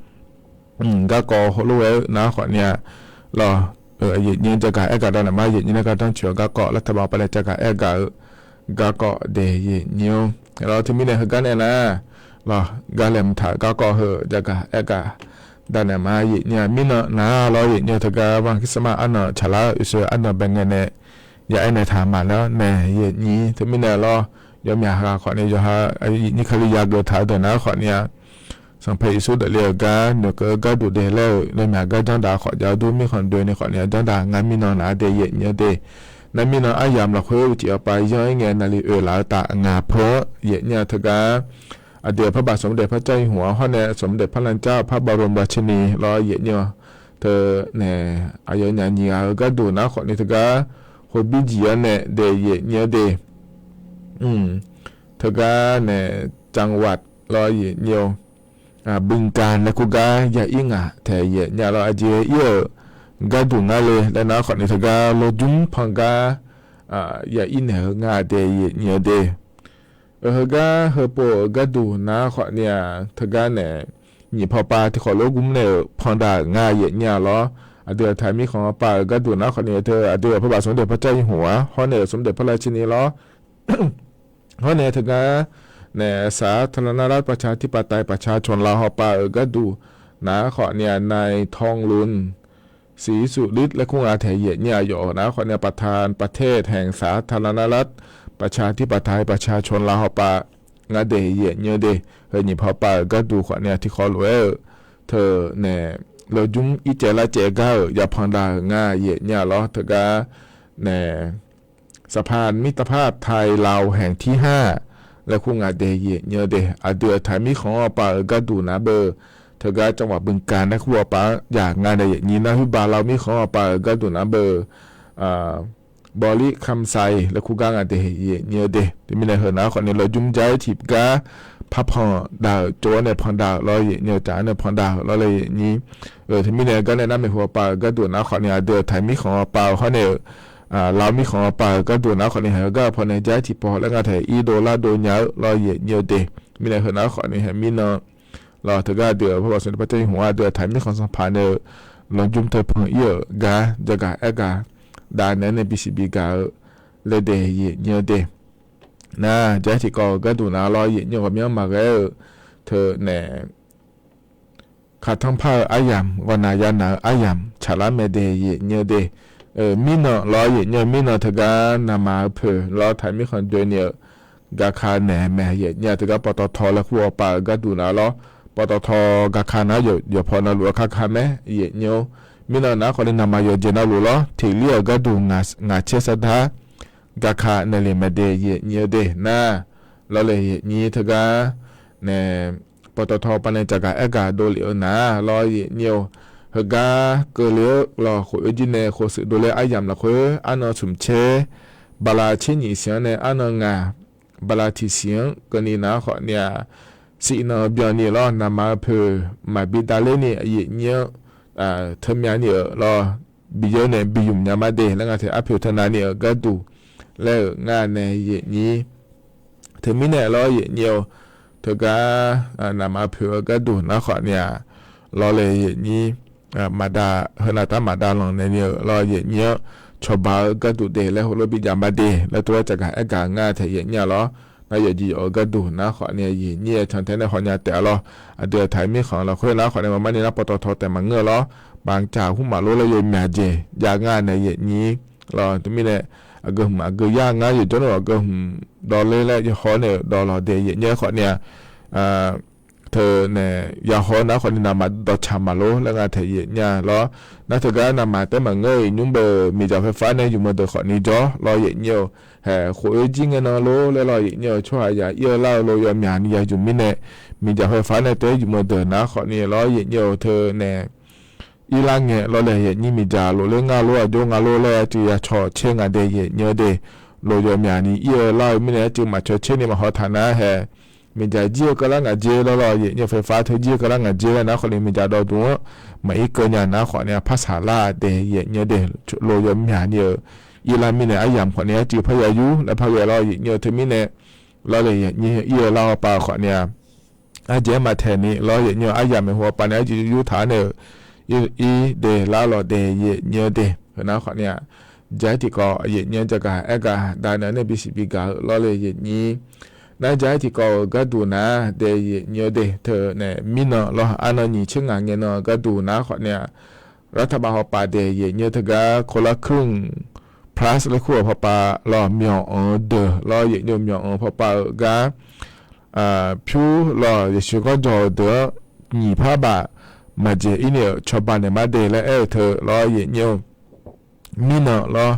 Garkawv heulof ghae-eu nar khawfni-aq, lawr, yaeqnyir jagaq aergaq dav naeq mar yaeqnyir nae gar danr coeq-eu garkawv lar taqbaq pav nae jagaq aergaq-eu garkawv de yaeqnyir-or. Lawr teumirnae heugar nae nar, lawr, gar laeqhmq taq-euq garkawv heu jagaq aergaq dav naeq mar yaeqnyir-a mirnan nar lawr yaeqnyir-eu teugar banq kirsmar arnan tsaqlar-eu oeqsoe arnan bae ngae nae ya aer naeq taq maqlar nae yaeqnyir teumirnae lawr, yawmyaq ghaq khawfni yawqha yaeqnyir Kali yageuf taq-eu deuq nar khawfni-aq, Sanqpaq Yeqsur dawqle-euq gar noeqkeuv-eu garduq de laer-euq yawmyaq gar janr daq khawf jav-eu dur mirkhanq doeni khawfni-aq janr daq ngar mirnan nar de yaeqnyir-eu de. Nar mirnan aryamq lafkhoer uqcif hawpav yanr-ir ngae naqli oeq laf-eu taf ngaq peuq-anr yaeqnyir-a teugar aqdui-euq parbaq smq daeq par car-ir hmq-anr hawr nae smq daeq par lan car-eu par bavlom bavcini lawr yaeqnyir-a teu nae aqyawfnyaf nyiq ghaq-eu garduq nar khawfni teugar hobir jiq-anr nae de yaeqnyir-eu de. Teugar nae จังหวัด lawr yaeqnyir-eu บึงกาฬ laer kur gar ya ir ngaq tae yaeqnyir-a lawr aqjeq ir-euq garduq ngar le laer nar khawfni teugar lawrjmr pan gar ya ir naeq-eu ngar de yaeqnyir-eu de. Heugar heupov-euq garduq nar khawfni-aq teugar nae nyiq paw pav tiq khawf lof gmr nae-euq pan daq-euq ngar yaeqnyir-a lawr. Aqdui-euq taq mirkhanq pav-euq garduq nar khawfni teu aqdui-euq parbaq smq daeq par car-ir hmq-anr hawr nae-euq smq daeq par lan cini lawr. Hawr nae teugar nae สาธารณรัฐประชาธิปไตยประชาชนลาว hawpav-euq garduq nar khawfni-aq นายทองลุน ศรีสุฤทธิ์ laer kur nga tae yaeqnyir-a yawf-euq nar khawfni-aq ประธานประเทศแห่งสาธารณรัฐประชาธิปไตยประชาชนลาว hawpav ngar de yaeqnyir-eu de. Heu nyiq paw pav-euq garduq khawfni-aq tiq khawf lof-aer-euq teu nae lawrjmr ir caev lar caev gar-euq ya pan daq-euq ngar yaeqnyir-a lawr teugar nae สะพานมิตรภาพไทยลาวแห่งที่ห้า laer kur nga de yaeqnyir-eu de. Aqdui-euq taq mirkhanq-anr hawpav-euq garduq nar beu teugar จังหวัดบึงกาฬ nae kur hawpav-anr yaq nga nae yaeqnyir nar huiqbav lawr mirkhanq-anr hawpav-euq garduq nar beu บริคำไซ laer kur gar nga de yaeqnyir-eu de. Teumirnae heu nar khawfni lawrjmr jar-ir tiq gar par pan daq-euq tsov-anr nae pan daq-euq lawr yaeqnyir-eu tsaf-anr nae pan daq-euq lawr laer yaeqnyir. Teumirnae gar nae nar maeqhu hawpav-euq garduq nar khawfni aqdui-euq taq mirkhanq hawpav-eu hawr nae-euq lawr mirkhanq hawpav-euq garduq nar khawfni heugar-eu pawnae jar-ir tiq paw laer nga tae irdov lardov nya-eu lawr yaeqnyir-eu de. Mirnae heu nar khawfni heu mirnan lawr teugar aqdui-euq parbaq smq daeq par car-ir hmq-anr aqdui-euq taq mirkhanq sanqpaq nae-eu lawrjmr teu pan ir-euq gar jagaq aergaq dav naeq-aer nae bisiq bigaq-eu laer de yaeqnyir-eu de. Nar jar-ir tiq kawv-euq garduq nar lawr yaeqnyir ghawqmyanr maqghae-eu teu nae คาด tanrpar-eu aryamq ghawqnaq yanaq-eu aryamq tsaqlar mae de yaeqnyir-eu de. Mirnan lawr yaeqnyir-eu mirnan teugar naqmaq-eu poeq lawr taq mirkhanq doeni-euq กาคา naeq mae yaeqnyir-a teugar ปตท laer kur hawpav-euq garduq nar lawr. ปตท กาคา nar yawqpaw navluf-eu กาคา mae yaeqnyir-or. Mirnan nar khawfni naqmaq yawqjeq navluf lawr tiq lir-euq garduq ngaq caer sar dar กาคา naeq le mae de yaeqnyir-eu de nar lawr le yaeqnyir teugar nae ปตท pav nae caqgaq aergaq dovlef-eu nar lawr yaeqnyir-or. Heugar keuvle-eu lawr khof-oer jir nae khof shuif dovler aryamq lafkhoer arnan smq caer bala caer nyiq siq-anr nae arnan ngaq bala tiq siq-anr keuvni nar khawfni-aq siqnan byanni lawr naqmaq-eu poeq maqbi davler ni yaeqnyir-anr teumya ni-euq lawr bi yawr nae bi ymq nya mar de laer nga tae arpoeq teunav ni-euq garduq laer-euq ngar nae yaeqnyir. Teumirnae lawr yaeqnyir-or. Teugar naqmaq poeq-eu garduq nar khawfni-aq lawr le yaeqnyir maqdav heunav tar maqdav lanq naeq ni-euq lawr yaeqnyir-anr cawba-eu garduq de laer heulof bi jav mar de laer tov-aer caqgaq aergaq ngar tae yaeqnyir-a lawr. Nar yawqjeq yawf-eu garduq nar khawfni yaeqnyir-aer cantae nae hawnya taef-a lawr. Aqdui-euq taqir mirkhanq lafkhoer nar khawfni maqmar ni nar ปตท taef maqngeur-a lawr. Baqcaq hmq maqlor laer yawmyaq jeq jav ngar nae yaeqnyir lawr. Teumirnae aqgeu hmq aqgeu yar ngar yawqjawr nae aqgeu hmq dawvler laer yawhaw nae-euq dawv lawq de yaeqnyir khawfni-aq teu nae yawhaw nar khawfni naqmaq dawqcaq maqlor laer nga tae yaeqnyir-a lawr. Nar teugar naqmaq taef maqngeur-euq nymr beu miqdzaq khoerfar nae yumq-eu deuq khawfni jawr lawr yaeqnyir-or. Haeq khof-oer jir ngae nan lor laer lawr yaeqnyir-or. Tsawrhaq yaq ir-eu lar-eu lo yawmyaq ni ya yumq mirnae miqdzaq khoerfar nae taef-aer yumq-eu deuq nar khawfni lawr yaeqnyir-or. Teu nae irlar ngae lawrle, yaeqnyir miqdzaq lofler ngar lor, aqjox nga lor laer arcuiv ya caw caer nga de yaeqnyir-eu de. Lof yawmyaq ni ir-eu lar-eu mirnae arcuiv maqcaw caer ni maqhaw taq nar hae, miqdzaq jir-eu keuvlar ngaq dzer lawrlawr, yaeqnyir-eu ไฟฟ้า teu jir-eu keuvlar ngaq dzer laer nar khawf ni miqdzaq dawqduq-anr maqir keuv nya nar khawf ni-a parsav lar de yaeqnyir-eu de. Lof yawmyaq ni-euq irlar mirnae aryamq khawf ni arcuiv parya yur laer par ghae lawr yaeqnyir-eu teumirnae lawrle yaeqnyir ir-eu lar-awr pav khawf ni-a Ardzaeq-aer maqtaeq ni lawr yaeqnyir-eu aryamq maeqhu-awr pav nae arcuiv yur taq-anr nae-euq ir de lar lawq de yaeqnyir-eu de. Heunar khawf ni-a, jaq-aer tiqkawv yaeqnyir-eu jagaq aergaq daq naeq-aer nae bisiq bigaq-eu lawrle yaeqnyir. Nar jaq-aer tiqkawv-euq gharduq nar de yaeqnyir-eu de teu nae mirnan lawr arnan nyiq tser ngaq ngae nan-eu gharduq nar khawf ni-a, รัฐบาล hawpav de yaeqnyir-eu teugar คนละครึ่ง plus laer kur-euq pawpav lawr myawq anq-eu deuq lawr yaeqnyir-eu myawq anq pawpav-euq gar pyur lawr yasiq shawrganr jawr-eu deuq-anr nyiq par baf maqdzaeq ir ni-euq cawba naeq mar de laer aer-eu teu lawr yaeqnyir-eu mirnan lawr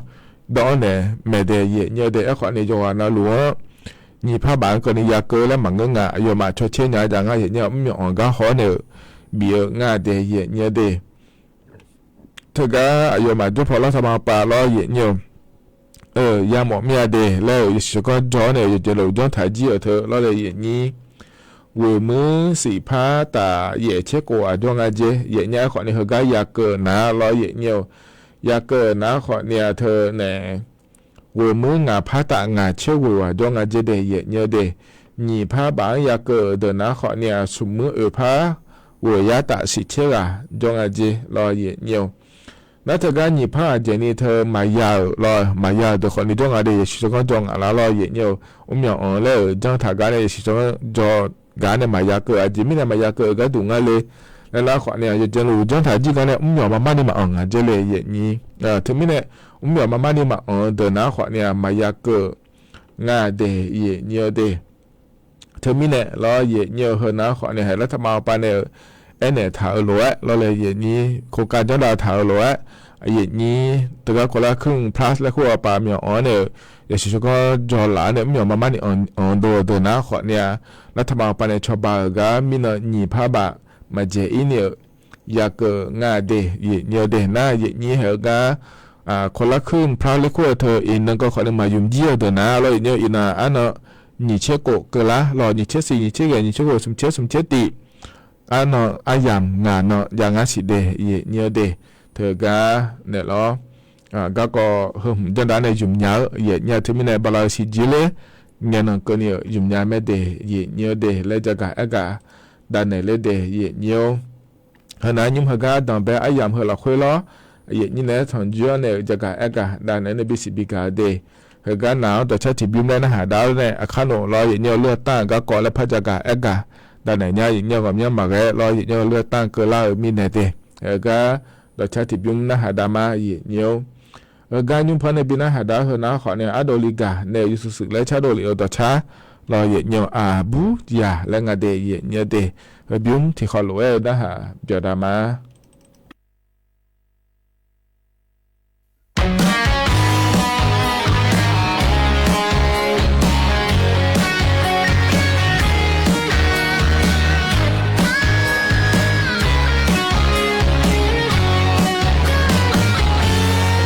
dawv-anr naeq maeq de yaeqnyir-eu de. Aerkhawf ni yawqghaq navluf-anr nyiq par baf-anr keuvni ya keuv laer maqngeur nga. Aqyawfmaf cawcaer nya jav ngar yaeqnyir-eu mrmyawq anq gar haw-awr nae-euq bif-eu ngar de yaeqnyir-eu de. Teugar aqyawfmaf jawrpaw lar taqma pav lawr yaeqnyir-eu yamawf mir-a de laer-euq yasiq shawrganr jawr-awr nae-euq yawqjeq luf janr taq jir-euq teu lawrle yaeqnyir. Ghoeq muir siq par taf yaef tser khof aqjawr nga dzer yaeqnyir-aer khawf ni heugar ya keuv-euq nar lawr yaeqnyir-eu ya keuv-euq nar khawf ni-a teu nae ghoeq muir ngaq par taf ngaq tser ghoeq aqjawr nga dzer de yaeqnyir-eu de. Nyiq par baf-anr ya keuv-euq deuq nar khawf ni-a smq muir oeq par ghoeq yar taf siq tser ghaq jawr nga dzer lawr yaeqnyir-eu Nar teugar nyiq par ghaq dzaeqni teu maqya-euq lawr maqya-euq deuq khawf ni jawr nga de yasiq shawrganr jawr ngaq lar lawr yaeqnyir-eu mrmyawq anq laer-euq janr taq gar nae yasiq shawrganr jawr gar nae maqya keuv aqjeq mirnae maqya keuv-euq gharduq ngar le laer lar khawf ni-a yawqjeq luf janr taq jir gar nae mrmyawq marmar ni maqanq ngaq dzer le yaeqnyir. Teumirnae mrmyawq marmar ni maqanq-eu deuq nar khawf ni-a maqya keuv-euq ngar de yaeqnyir-eu de. Teumirnae lawr yaeqnyir-eu heunar khawf ni haeq lar taqma pav nae-euq aernaeq taq-eu lof-aer lawrle yaeqnyir khokav janr dav taq-eu lof-aer yaeqnyir teugar คนละครึ่ง plus laer kur-eu pav myawq anq-anr nae-euq yasiq shawrganr jawr laf-anr nae mrmyawq marmar ni anq dov-eu deuq nar khawf ni-a lar taqma pav nae cawba-euq gar mirnan nyiq par baf maqdzaeq ir ni-euq ya keuv ngar de yaeqnyir-eu de nar yaeqnyir haeq-eu gar คนละครึ่ง plus laer kur-eu teu iqnan keuv khawf ni maqymq jir-eu deuq nar lawr yaeqnyir-eu iqnan arnan nyiq tser khof keuv lar lawr nyiq tser siq nyiq tser ghae nyiq tser ghoeq smq tser smq tser tiv arnan aryamq ngaq nan jav ngar siq de yaeqnyir-eu de. Teugar naeq lawr garkawv heu hmq janr dav nae ymq nya-eu yaeqnyir-a teumirnae bala-eu siqjir ler ngaenan keuvni-euq ymq nya maer de yaeqnyir-eu de laer jagaq aergaq dav naeq ler de yaeqnyir-or. Heunar nymr heugar danqbae aryamq heu lafkhoer lawr yaeqnyir naeq-aer tanqjoer-awr nae-euq jagaq aergaq dav naeq-aer nae bisiq bigaq-eu de. Heugar naq-anr dawqcar tiqbymr laer narhaq dav-awr nae aqkar noeq lawr yaeqnyir-eu lur-eu tanr-euq garkawv laer par jagaq aergaq dav naeq nya yaeqnyir-eu ghawqmyanr maqghae lawr yaeqnyir-eu lur-eu tanr keuvlar-eu mirnae de. Heugar dawqcar tiqbymr narhaq dav ma yaeqnyir-or. Heugar nymr par nae bi narhaq dav-awr heunar khawf nae ardov li gaq nae yawshuif shuif laer cardov lef-eu dawqcar lawr yaeqnyir-eu aqbur yaq laer nga de yaeqnyir-eu de. Heubymr tiqkhawf lof-aer-eu narhaq byawq dav ma.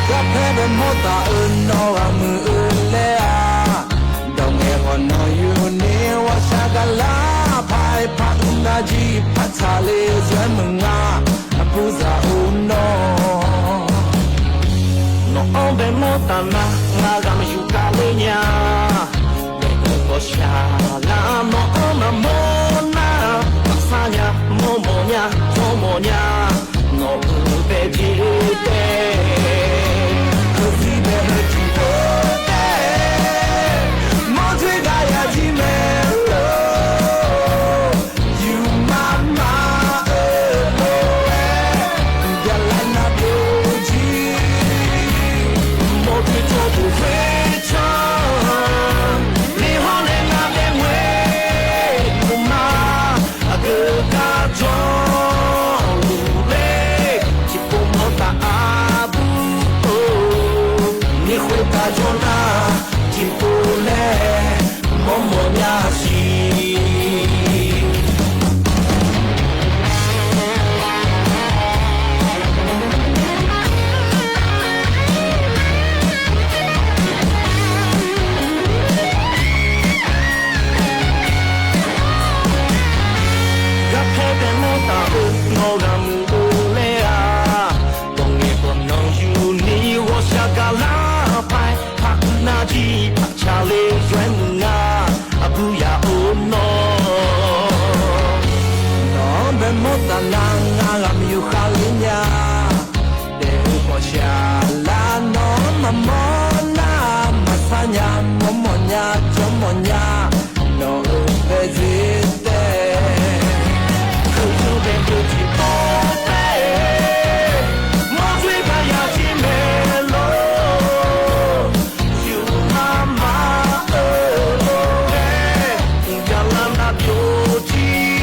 Garpaer bae mawr taf-eu nawr ghaq muiq-eu laer-aq, dawq ngaeq ghawq nawq yur ni ghawqshaq gaqlar paq-aer par uiqnav jir par tsaqle-eu zaer meuq nga. Aqburzaq-or nawr, nawq-anr bae mawr taf nar ngar ghaq maqyuq kale nya. Daeqkawq ghawqshaq lar nawq-anr maqmawr nar, maqsar nya, mawrmawf nya, mawrmawf nya. Nawq-euq bae jeq tae, heuzir bae heu tiq lof tae, mawrdzoer gar ya jir mae lor. Yufmaf maf-eu lof-aer, yaqlaer nar byov jir, mawrdzoer tsawrduq khoercan, mirhawr nae nar bae ngoeqluf ma. Aqgeu gar jawrluf ler, tiqpov mawr taf aqbur Awq nya, nawq-euq pae dzer tae, heutuv bae heutuv tiqpov tae, mawrdzoer gaq yaq jir maeq lor. Yufmaf maf-euq lof-aer, mqbyav lar nar byov jir.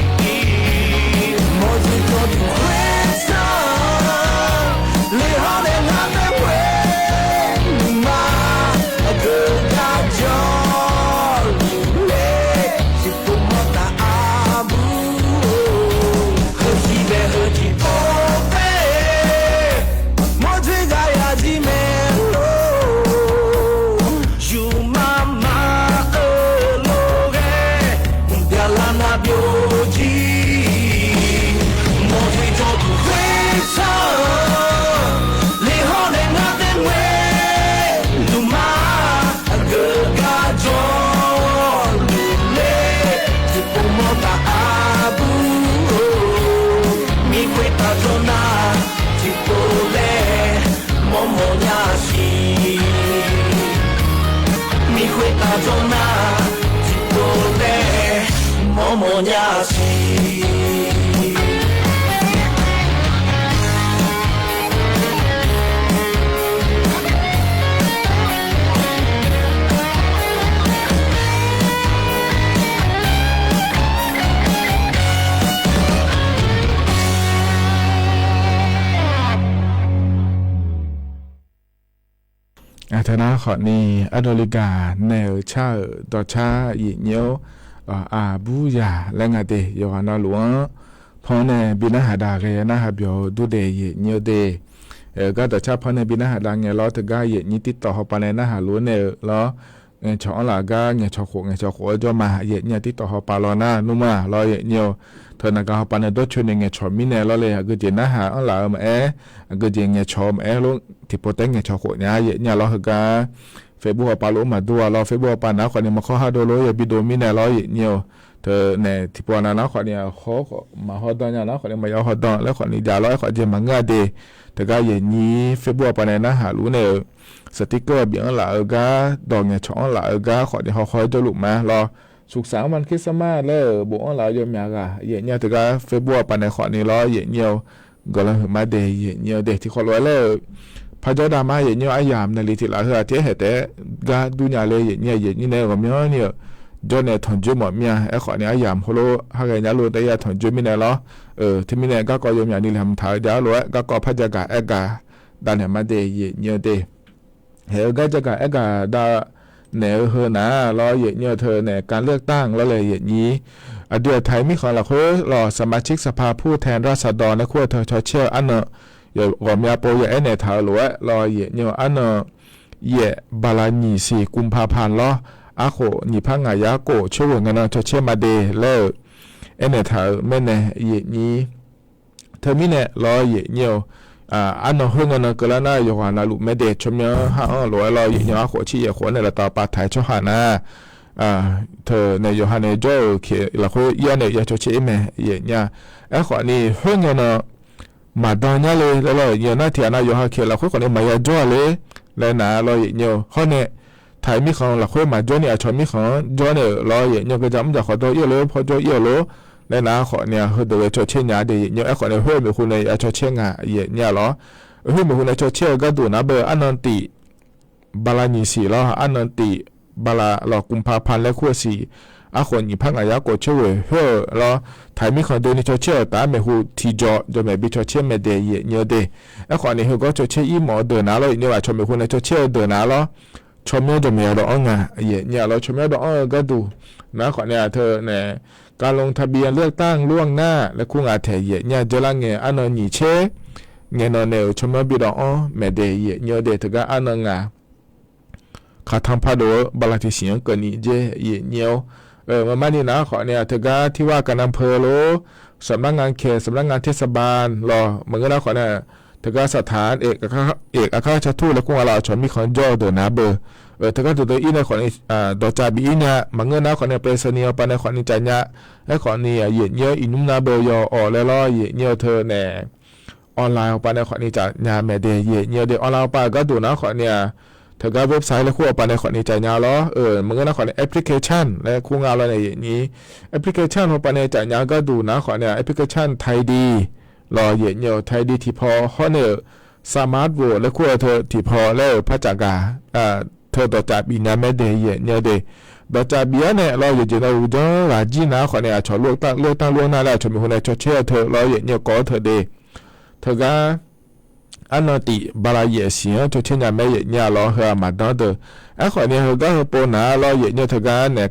Mawrdzoer jawrduq khoer sar, leqhawr nae ngar nae ghoer, nuima aqgeu gar jawrluf ler, tiqpov mawrtaf arbuv-or. Heusiq bae heusiq pov tae, mawrdzoer gaq yaq jir maeq lor. Yufmaf maf-euq lof-aer, mqbyav lar nar byov jir. Mawrdzoer jawrduq khoer sar, leqhawr nae ngar nae ghoer, nuima aqgeu gar jawrluf ler, tiqpov mawrtaf arbuv-or. Mir khoertav jawr nar tiqpov laer, mawrmawr nya siq. Mir khoertav jawr nar tiqpov laer, mawrmawr nya siq. Aqtaqnar khawfni, ardawq le gaq naeq-euq car-euq dawqcar yaeq nyir-or, aqbur yaq laer nga de yawqghaq navluf-anr panr nae bi narhaq dav ghae narhaq byawq-eu durdaeq yaeq nyir-eu de. Gar dawqcar panr nae bi narhaq dav ngae lawr, teugar yaeq nyir tirtawq hawpav nae narhaq luf-aer naeq-eu lawr, ngaeqcawq anrlaf gar ngaeqcawq khof ngaeqcawq khof-aer jawr ma, yaeq nyir-a tirtawq hawpav lawr nar nmr ma lawr yaeq nyir-eu. Teu naqgaq hawpav nae dawrcoeni ngaeqcawq mirnae lawr le, aqgeujeq narhaq anrlaf-eu maqaer, aqgeujeq ngaeqcawq-eu maqaer lor, tiqpov taef ngaeqcawq khof nya yaeq nyir-a lawr heugar Facebook hawpav lof-aer maqdur-a lawr, Facebook hawpav nav khawfni maqkhawr har dov lof-aer yabi dov mirnae lawr yaeq nyir-eu. Teu nae tiqpov nav nar khawfni aqkhawr khawf maqhaw dan nya nar khawfni maqya haw dan laer khawfni jav lawr, aerkhawf jeq maqngeur-a de. Teugar yaeq nyir Facebook hawpav nae narhaq luf nae-euq, saqtirkeuv bif anrlaf-eu gar, dawq ngaeqcawq anrlaf-eu gar khawfni hawkhaw-aer jawrluf ma lawr. Suqsaq-anr ma ker sarmar laer-euq bofanr laf-eu yawmyaq ghaq yaeq nyir-a teugar Facebook hawpav nae khawfni lawr yaeq nyir-eu. Guiqlanq huiqma de yaeq nyir-eu de. Tiqkhawf lof-aer laer-euq, parjawr dav ma yaeq nyir-eu, aryamq naeqle tiq laf heu-aq tiq-aer haeq taef-aer gar dur nya le yaeq nyir-a, yaeq nyir nae ghawqmyanrni-euq jawrnae tanqjoer mawf mir-a. Aerkhawfni aryamq heulof ha ghae nya lof-aer ya tanqjoer mirnae lawr. Teumirnae garkawv yawmyaq ni laeqhmq taq-eu jav-aer lof-aer garkawv par jagaq aergaq davnaeq ma de yaeq nyir-eu de. Haeq-eu gar jagaq aergaq davnaeq-eu heu nar lawr yaeq nyir-eu teu nae การเลือกตั้ง lawr lae yaeq nyir. Aqdui aqtaq-iq mirkhanq lafkhoer lawq สมาชิกสภาผู้แทนราษฎร nae kur-eu teu cawcaer-eu arnan ghawqmya pov ya aernaeq taq-eu lof-aer lawr yaeq nyir-eu arnan yaef bala nyiq siq กุมภาพันธ์ lawr, arkhof nyiq par ngaq yar khof coer ghoeq ngae nan cawcaer ma de laer-euq aernaeq taq-euq mirnae yaeq nyir. Teumirnae lawr yaeq nyir-eu, arnan khoer ngae nan keuvlar nar yawqghaq navluf mae de tsawrmyanr ha-anr lof-aer lawr yaeq nyir-eu arkhof cir yaef khof-aer nae laftav pav taq-aer tsawrhaq nar, teu nae yawqha nae jawr-euq keq lafkhoer ir-awr nae ya cawcaer ir mae yaeq nyir-a. Aerkhawfni khoer ngae nan maqdan nyar le laer lawr yaeq nyir-eu nar tiq ghaq nav yawqha keq lafkhoer khawfni maqya jawr-a le laer nar lawr yaeq nyir-eu hawr nae taq-iq mirkhanq lafkhoer maqjawr ni aqcawq mirkhanq-anr jawr nae-euq lawr yaeq nyir-eu geuja mr jaq khawf dawr ir-eu lor pawjawr ir-eu lor laer nar khawfni-aq heudeuq ghae cawcaer nya de yaeq nyir-eu. Aerkhawfni khoer maeqhu nae ya cawcaer nga yaeq nyir-a lawr. Khoer maeqhu nae cawcaer-eu gharduq nar beu arnan tif bala nyiq siq lawr, arnan tif bala lawq กุมภาพันธ์ laer kur-eu siq, arkhof nyiq par ngaq yar khof coer ghoeq khoer-eu lawr, taq-iq mirkhanq doeni cawcaer-euq taf-aer maeqhu tiqjawq jawqmaeq bi cawcaer mae de yaeq nyir-eu de. Aerkhawfni heugawr cawcaer ir mawf-eu deuq nar lawr yaeq nyir-eu aqcawq maeqhu nae cawcaer-eu deuq nar lawr, tsawrmyanr jawqmaeq ya dawv-anr nga yaeq nyir-a lawr. Tsawrmyanr dawv-anr-eu gharduq nar khawfni-aq teu nae การลงทะเบียนเลือกตั้งล่วงหน้า laer kur nga taeq yaeq nyir-a jeurlar ngae arnan nyiq caer ngae nan nae-euq tsawrmyanr bi dawv-anr mae de yaeq nyir-eu de. Teugar arnan ngaq khaqtanq pardov-eu bala tiqsiq-anr keuvni dzer yaeq nyir-awr, maqmar ni nar khawfni-aq teugar tirwar กำนันอำเภอ lor, สำนักงานเขต สำนักงานเทศบาล lawr maqngeur nar khawfni-aq teugar สถานเอกอัคร อัครราชทูต laer kur nga lawr aqcawq mirkhanq jawr-eu deuq nar beu. Teugar deuq deuq ir nae khawfni dawqcav bif ir nya maqngeur nar khawfni ไปรษณีย์ hawpav nae khawfni cav nya. Aerkhawfni-aq yaeq nyir-awr iqnymr nar beu yaw-awq laer lawr yaeq nyir-eu teu nae online hawpav nae khawfni cav nya mae de yaeq nyir-eu de. Online hawpav-euq gharduq nar khawfni-aq teugar website laer kur hawpav nae khawfni caf nya lawr. Maqngeur nar khawfni application laer kur nga lawr nae yaeqnyir, application hawpav nae caf nya gharduq nar khawfni-aq application Taidi lawr yaeqnyir-eu Taidi tiqpaw hawr nae-euq smart work laer kur-eu teu tiqpaw laer-euq par caf gaq teu dawqcaf bif nya mae de yaeqnyir de. Dawqcaf bif-awr nae lawr yawqjeq navluf janr ghaq jir nar khawfni aqcawq lof tanr lof nar laer aqcawq maeqhu nae cawcaer-eu teu lawr yaeqnyir-eu kawv-awr teu de. Teugar arnan tif bala yaef siq-anr cawcaer nya mae yaeqnyir-a lawr heu-aq maqdanr deuq. Aerkhawfni heugar heupov nar lawr yaeqnyir teugar nae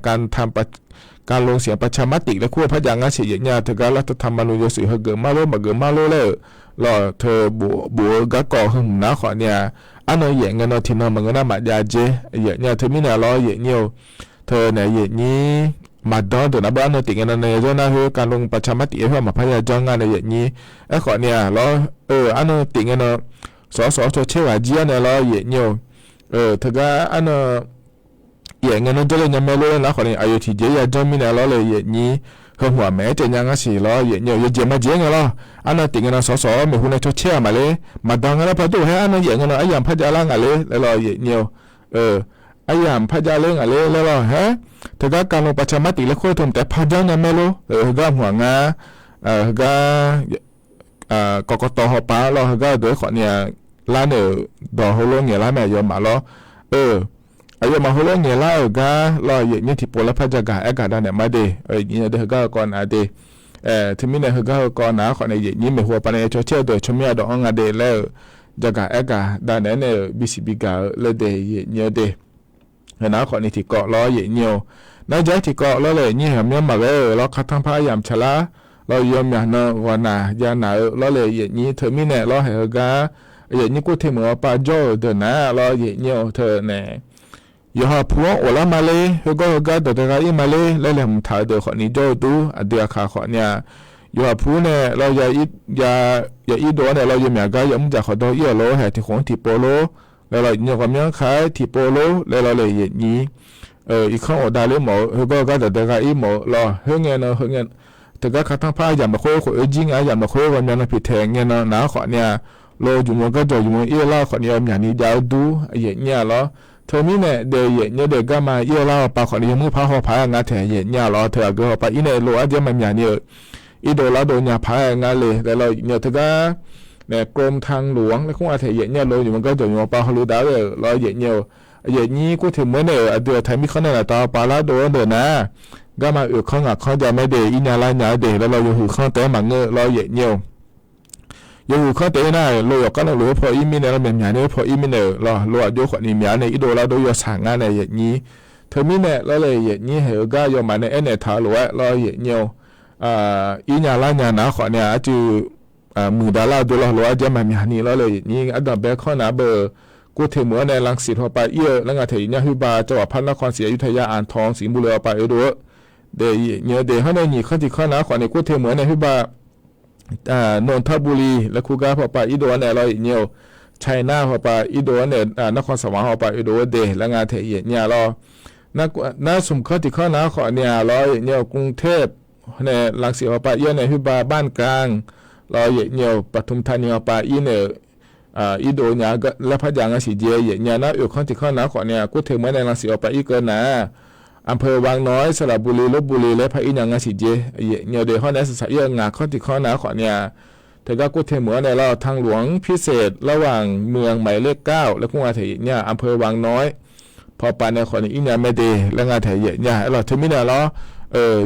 การลงเสียงประชามติ laer kur-eu par jav ngar siq yaeqnyir-a teugar รัฐธรรมนูญ yawshuif heugeuf mar lor maqgeuf mar lor laer-euq lawr teu bof-eu garkawv heu hmq nar khawfni-aq arnan yaef ngae nan tiqnan maqngeur nar maqjav jer yaeqnyir-a teumirnae lawr yaeqnyir-eu teu nae yaeqnyir maqdanr deuq nar beu arnan tif ngae nan nae yajawr nar khoer การลงประชามติ khoer-aq maqpar yajanr nga nae yaeqnyir. Aerkhawfni-aq lawr-eu arnan tif ngae nan sawqsawq-awr cawcaer ghaq jir-awr nae lawr yaeqnyir-eu teugar arnan yaef ngae nan jawrle nya mae lor laer nar khawfni aqyawf tiqjeq-ir yajanr mirnae lawr le yaeqnyir. Heu hmq-aq maeq-aer caev nya ngar siq lawr yaeqnyir-eu yawjeq majeq-aer ngae lawr. Arnan tif ngae nan sawqsawq-awr maeqhu nae cawcaer-aq maqler maqdanr nga lar par dur haer arnan yaef ngae nan aryamq par jav lar ngaq ler laer lawr yaeqnyir-eu aryamq par jav ler ngaq ler laer lawr haer. Teugar การลงประชามติ laer kur-eu teu mqtaef par janr nya mae lor. Heugar hmq-aq ngar heugar กกต hawpav-anr lawr heugar-eu deuq-aer khawfni-aq lar nae-euq dawq heulof ngaeq lar mae aqyawfmaf lawr. Aqyawfmaf heulof ngaeq lar-euq gar lawr yaeqnyir tiqpov laer par jagaq aergaq dav naeq mar de. Yaeqnyir de heugar-eu kawv nav de. Teumirnae heugar-eu kawv nav-anr khawfni yaeqnyir maeqhu hawpav nae cawcaer-eu deuq tsawrmyanr ardawq-anr nga de laer-euq jagaq aergaq dav naeq-aer nae-euq bisiq bigaq-eu laer de yaeqnyir de. Heunar khawfni tiqkawv lawr yaeqnyir-eu nar jar tiqkawv lawr le yaeqnyir heuq myanr maqghae-euq lawr kar tanrpar aryamq tsaqlar lawr yawmyaq nan ghawqnaq ya naq-eu lawr le yaeqnyir teumirnae lawr haeq heugar yaeqnyir กรุงเทพ meuq-awr pav jawr-euq deuq nar lawr yaeqnyir-eu teu nae yawqha pu-anr of lar ma ler, khoergawr heugar dawq dae gha ir ma ler laer laeqhmq taq-eu deuq khawfni jawr-eu dur aqdui aqkaq khawfni-aq, yawqha pu nae lawr ya irdov-awr nae lawr yawmyaq gar yamr dzaq khawf dawr ir-awq lor haeq tiq khof-anr tiqpov lor laer lawr yaeqnyir ghawqmyanr kaq-aer tiqpov lor laer lawr le yaeqnyir irkanr of dav ler mawf-eu khoergawr heugar dawq dae gha ir mawf-eu lawr khoerngae nan heu ngae teugar kar tanrpar yamq lafkhoer khof-eu jir nga yamq lafkhoer ghawqmya nan piqtaeq ngae nan naq-anr khawfni-aq, lawr yumq-eu garjawq yumq-eu ir-eu lar khawfni yawmyaq ni jav-eu dur yaeq nyir-a lawr. Teumirnae daef yaeq nyir daef garma ir-eu lar hawpav khawfni yawmuir paq hawpav-aer ngar taeq yaeq nyir-a lawr teu aqgeu hawpav ir nae lof-aer jar maqmyaq ni-euq irdov lardov nya paq-aer ngar le laer lawr yaeq nyir teugar nae กรมทางหลวง laer kur nga taeq yaeq nyir-a lawr yumq-eu garjawq yumq-eu pav hawluf dav-aer ghae-euq lawr yaeq nyir-eu yaeq nyir กรุงเทพ meuq-anr nae-euq aqdui-aq taqmir kanr nae laftav hawpav lardov-anr deuq nar garma oeq kanr ngaq kanr jav maer de ir nya lar nya-aer de laer lawr yawhuiq kanr taef-aer maqngeur-eu lawr yaeq nyir-eu yawhuiq kanr taef-aer nar-euq lawr yawqgar navluf-aer paw ir mirnae lawr myaqmyaq nae-aer paw ir mirnae-euq lawr lof aqjox khawfni myaq-aer nae irdov lardov yawshaq ngar nae yaeq nyir. Teumirnae lawr le yaeq nyir haeq-eu gar yawmaf nae aernaeq taq-eu lof-aer lawr yaeq nyir-eu ir nya lar nya nar khawfni-aq arcuiv muiqdav lar-eu deuq lawr lof-aer jar maqmyaq ni lawr le yaeq nyir ardanqbae kanr nar beu กรุงเทพ meuq-anr nae รังสิต hawpav ir-eu laer nga taeq yaeq nyir khoerbav cawq ghaq par narkhan siq aqyuif taeq ya aqtanq siq murle hawpav oedov-eu daef yaeq nyir-eu de hawr nae nyiq kanr tiq kanr nar khawfni กรุงเทพ meuq-anr nae khoerbav นนทบุรี laer kur gar hawpav irdov-anr nae lawr yaeq nyir-eu China hawpav irdov-anr nae narkhan saqmaq hawpav oedov-eu de laer nga taeq yaeq nyir-a lawr. Nar smq kanr tiq kanr nar khawfni-aq lawr yaeq nyir-eu กรุงเทพ nae รังสิต hawpav ir-awr nae khoerbav บ้านกลาง lawr yaeq nyir-eu ปทุมธานี hawpav ir nae-euq irdov nya laer par jav nga siq jeq yaeq nyir-a nar oeq kanr tiq kanr nar khawfni-aq กรุงเทพ meuq-anr nae รังสิต hawpav ir keuv nar อำเภอวังน้อย สระบุรี ลพบุรี laer par ir nya nga siq jeq yaeq nyir-eu de hawr nae arsaq saq ir-eu ngaq kanr tiq kanr nar khawfni-aq teugar กรุงเทพ meuq-anr nae lawr ทางหลวงพิเศษ ระหว่างเมืองหมายเลขเก้า laer kur nga taeq yaeq nyir-a อำเภอวังน้อย hawpav nae khawfni ir nya mae de laer nga taeq yaeq nyir-a aer lawr teumirnae lawr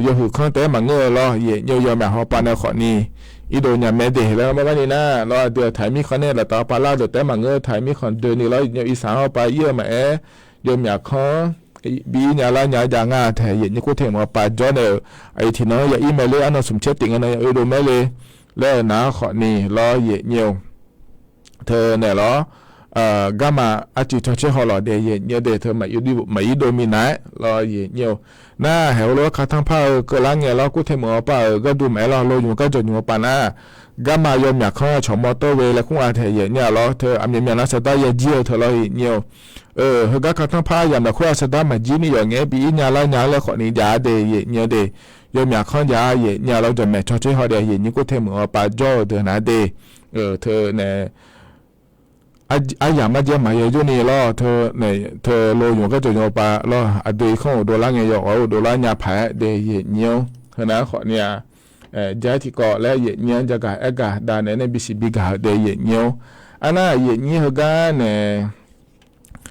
yawhuiq kanr taef-aer maqngeur-eu lawr yaeq nyir-eu yawmyaq hawpav nae khawfni irdov nya mae de laer nga mar mar ni nar lawr aqdui-aq taqmir kanr nae laftav hawpav lar deuq taef-aer maqngeur taqmir kanr doeni lawr yaeq nyir-eu irsaq-anr hawpav ir-eu maqaer yawmyaq kanr bi ir nya lar nya jav nga taeq yaeq nyir กรุงเทพ meuq-anr pav jawr nae-euq aqyuif tiqnan-anr ya ir mae ler arnan smq caer tif ngae nan ya oedov maer le laer-eu nar khawfni lawr yaeq nyir-eu teu naeq lawr garma arcuiv cawcaer haw lawq daef yaeq nyir-eu de teu maqir dov minav-aer lawr yaeq nyir-eu nar haeq heulof-aer kar tanrpar-eu keuvlar ngae lawr กรุงเทพ meuq-anr pav-euq gharduq maqaer lawr lo nymq-eu garjawq nymq-eu pav nar garma yawmyaq kanr-eu cawq mawr tov ghae laer kur nga taeq yaeq nyir-a lawr teu aqmyanmyan nar sardar ya jir-eu teu lawr yaeq nyir-eu heugar kar tanrpar yamq lafkhoer-aq sardar maqjir ni yawf ngae-aer bi ir nya lar nya-aer laer khawfni jav-a de yaeq nyir-eu de yawmyaq kanr jav yaeq nyir-a lawr jawqmaeq cawcaer haw daef yaeq nyir กรุงเทพ meuq-anr pav jawr-eu deuq nar de teu nae aryamq marjaer maqya jawrni lawr, teu nae teu lo yawqgar jawq yawqpav lawr, aqdui irkanr uqdov lar ngae yawqghaq uqdov lar nya paq-aer daef yaeq nyir-awr, heunav-aer khawf ni-a, jar-aer tiqkawv laer yaeq nyir-anr jagaq aergaq dav naeq-aer nae bisiq bigaq-eu daef yaeq nyir-awr, arnar yaeq nyir heugar nae,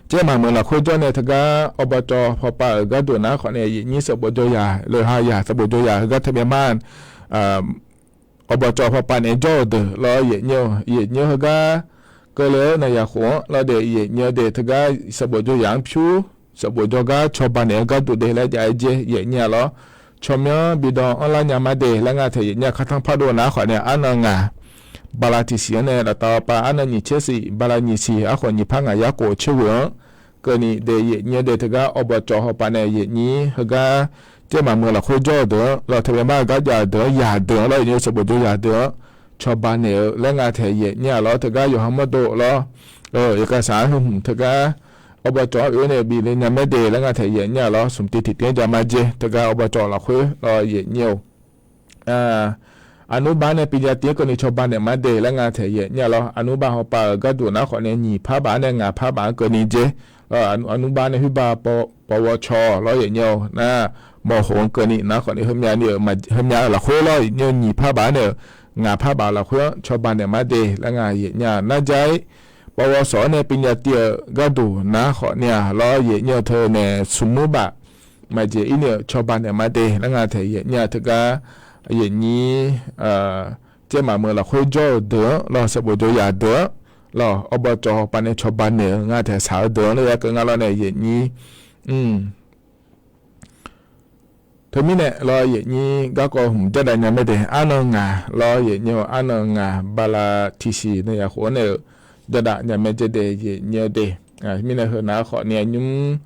Jaermaqmeuq lafkhoer jawr nae teugar awqbawqcawq pawpav-euq gharduq nar khawf nae yaeq nyir sanqbof jawr yaq, loeqha yaq sanqbof jawr yaq heugar teu byav mar, awqbawqcawq pawpav naeq-aer jawr-euq deuq lawr yaeq nyir-awr, yaeq nyir-awr heugar keuvle-awr naeq yaq khof-anr lawr daef yaeq nyir-awr daef teugar sanqbof jawr yaq-anr pyur sanqbof jawr gar cawba naeq-eu gharduq daef laer jav-aer jaer yaeq nyir-a lawr. Tsawrmyanr bi dawv-anr lar nya mar daef laer ngar taeq yaeq nyir-a. Kartanr pardov nar khawf nae arnan ngaq bala tiqsiq-anr nae laftav pav arnan nyiq tser siq bala nyiq siq arkhawf nyiq par ngaq yarkhof tser ghoeq-anr keuvni daef yaeq nyir-awr daef teugar awqbawqcawq hawpav nae yaeq nyir heugar Jaermaqmeuq lafkhoer jawr-eu deuq-anr lawr teu byav mar-eu gar jav-eu deuq-anr yaq deuq-anr lawr yaeq nyir-eu sanqbof jawr yaq deuq-anr cawba naeq-eu laer ngar taeq yaeq nyir-a lawr. Teugar yawqha mawrdo lawr, yaqkhav saq-anr heu hmq teugar awqbawqcawq-anr oe-awr nae bif le nya maer daef laer ngar taeq yaeq nyir-a lawr. Smq tiv tiqtiv-anr jav mar jaer teugar awqbawqcawq lafkhoer lawr yaeq nyir-awr Aqnmrba nae pinya tiv-anr keuvni cawba naeq mar daef laer ngar taeq yaeq nyir-a lawr. Aqnmrba hawpav-euq gharduq nar khawf nae nyiq par baf-anr nae ngaq par baf-anr keuvni jaer. Aqnmrba nae huiba pawqghawv caw lawr yaeq nyir-awr nar, mawq khof-anr keuvni nar khawf nae heumyav ni-euq heumyav-euq lafkhoer lawr yaeq nyir-awr nyiq par baf-anr nae-euq ngaq par baf lafkhoer-anr cawba naeq mar daef laer ngar yaeq nyir-a. Nar jar-ir pawqghawv sawq-anr nae pinya tiv-euq gharduq nar khawf nae-a lawr yaeq nyir-awr teu nae smq mur baf maqjeq ir ni-euq cawba naeq mar daef laer ngar taeq yaeq nyir-a. Teugar yaeq nyir Jaermaqmeuq lafkhoer jawr-eu deuq-anr lawr sanqbof jawr yaq deuq-anr lawr awqbawqcawq hawpav nae cawba naeq-eu ngar taeq saq-eu deuq-anr nae yarkeuv ngar lawr nae yaeq nyir Teumirnae lawr yaeq nyir garkawv hmq jardav nya maer daef arnan ngaq lawr yaeq nyir-awr arnan ngaq bala tiqsiq nae yaq khof-anr nae-euq jardav nya maer jaer daef yaeq nyir-awr daef. Mirnae heu nar khawf nae nymr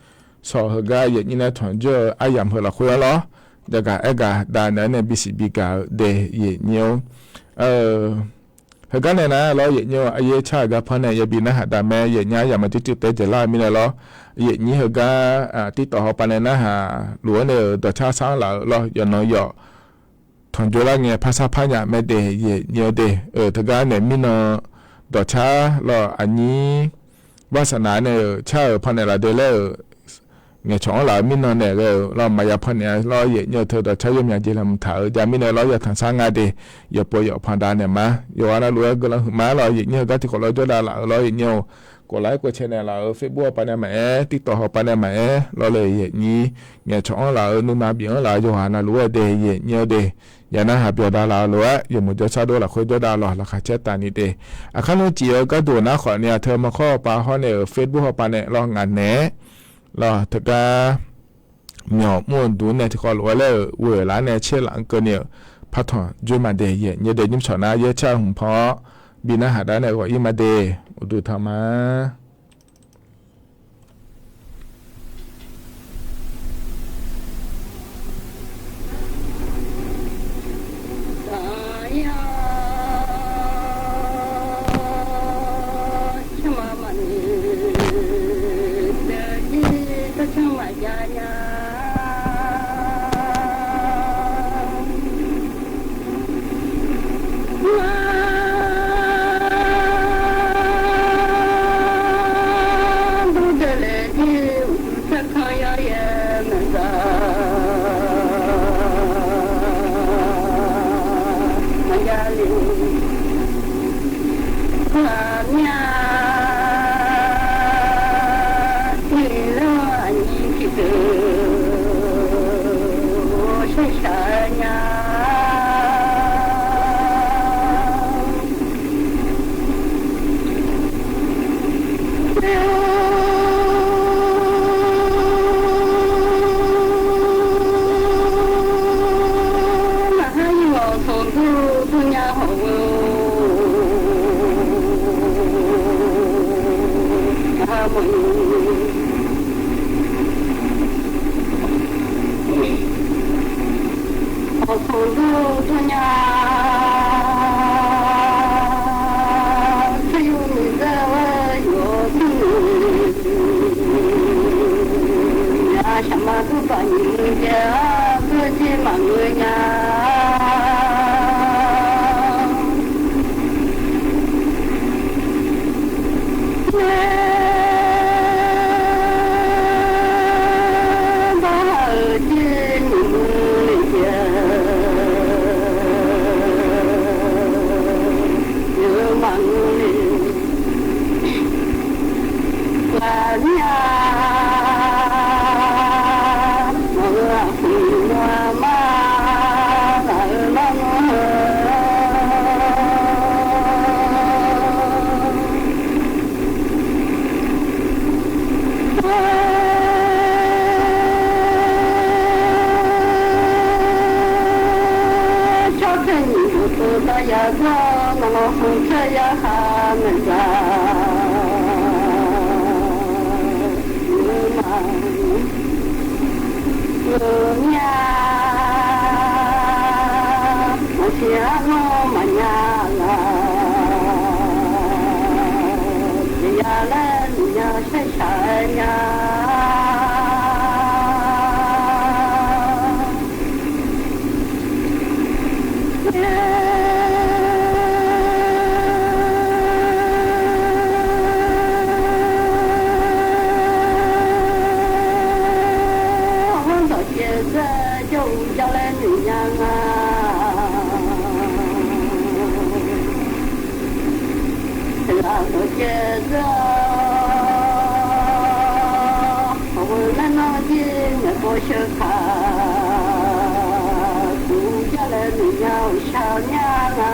sawq heugar yaeq nyir nae tanqjawr-eu aryamq heu lafkhoer-anr lawr jagaq aergaq dav naeq-aer nae bisiq bigaq-eu daef yaeq nyir-awr Heugar nae nar lawr yaeq nyir-awr aryaer car-euq gar panr nae yabi narhaq dav mae. Yaeq nyir aryamq maq tsuif tsuif taef-aer dzaeqlar-eu mirnae lawr, yaeq nyir heugar tirtawq hawpav nae narhaq luf-anr nae-euq dawqcar sar-anr laf-eu lawr yawqnan yawf tanqjawr lar ngae parsar parnya maer daef yaeq nyir-awr daef-euq teugar nae mirnan dawqcar lawr aqnyir barsaqnaq nae-euq car-euq pannaeq laf dae laer-euq ngaeqcawq-anr laf-eu mirnan naeq ghae-euq lawr maqya pannaeq-a lawr yaeq nyir-eu teu dawqcar yawmyaq jeq laeqhmq taq-eu jav mirnae lawr yatanq sar nga de. Yawqpov yawqpan dav naeq ma. Yawqghaq navluf-aer guiqlanq huiqma lawr yaeq nyir heugar tiqkawv lawr jawrdav laf-euq lawr yaeq nyir-awr, กดไลค์ กดแชร์ naeq laf-euq Facebook hawpav nae maqaer, TikTok hawpav nae maqaer lawr le yaeq nyir ngaeqcawq-anr laf-euq nuima bif-anr laf-euq yawqghaq navluf-aer de yaeq nyir-awr de. Yaqnar haq byawq dav laf-euq lof-aer yawmuiq jawrshar dov lafkhoer jawrdav lawq laqkhaq caer taf ni de. Aqkar nmr cif-eu gharduq nar khawf nae-a teu markawr hawpav hawr nae-euq Facebook hawpav nae lawr ngaq naeq-aer lawr teugar myawq mr-eu duq nae tiqkawv lof-aer laer-euq ghoeq laf-anr nae caer laf-anr keuvni-euq partanq joer ma de yaeq nyir de nymr cawq nar yaer car-eu hmq pan-awr bi narhaq dav nae ghawq ir ma de. Uqduq tanq ma. Bar-euq jir nyiq mr le jav, yawf maqngeur le. Ghaq mir-a, nawq-euq aqpoeq nmr-a ma, ghaq-euq lawrmyanr heu. Tsawrkhaeq nyiq mq tov dawr ya dawr, nawq-anr hmq tsaer yarkhaq maeqdzaq. Mq-eu ma, mq-eu nya, maqsiq arnawr maqnya laf, tiq ya laer miqnya saershaq-aer nya. Aqhar dawqcaev zeur jawr-eu jar laer noeq nya nga. Aqlaf dawqcaev zeur, hawq-eu laer nawr jir maeqbaw sheu taq, kuq jar laer noeq nya-euq shar-eu mya nga.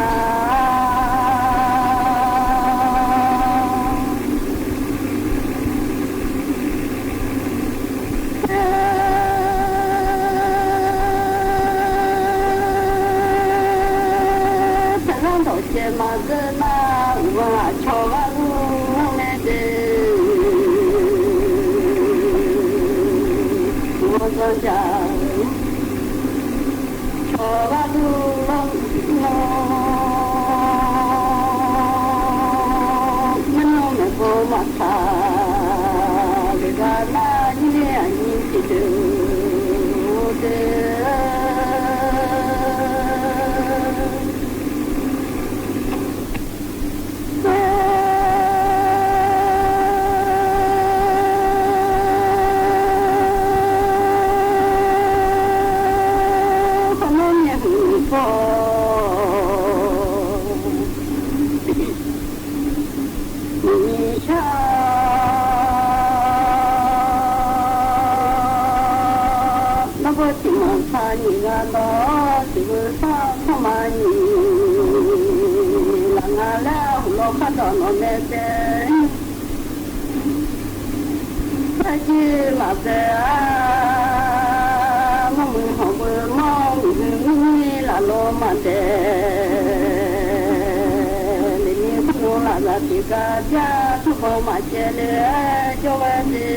Taqzar dawqcaev maqgeur nar, uqghaq aqcawq gharduq mae de. Uqghaq zanqjaq cawq gharduq lawrnawr, maernmr maeqbaw maqtaq, deuq gar nar nyir ler aqnyir tiqdeuq de. Khawf nawr nyaef huiq paw, nyiq nyiq shar, nawr bawr tiq manq sar nyiq ghaq dawq, tiq beu sar sanr ma nyiq laf nga laer, heulof khar dawq nawq nae tae. Sarjir maqbae-a, mawrmuiq hawq beu mawr muiq huiq mirnyir laf lo maqdaef. Lefnyir khmr lafzaq tiqgar jar, tmrbanq maqcaev le-aer jawr ghae de.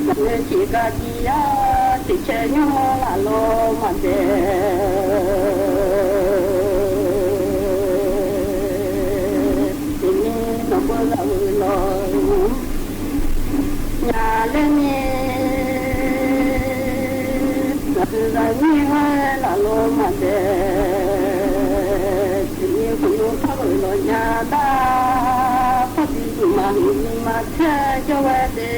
Lafnoeq tiqgar jir-a, tiqcaev nymr laf lo maqdaef. Tiqmir nawq beu ghaq uiq lawq nya laer mir, lafhuiq ghaq nyir ghae laf lo maqdaef. Tiqmir khmr nymr par uiq lawq nya dar, parbi duq maqhuiq ni maqtaer jawr ghae de.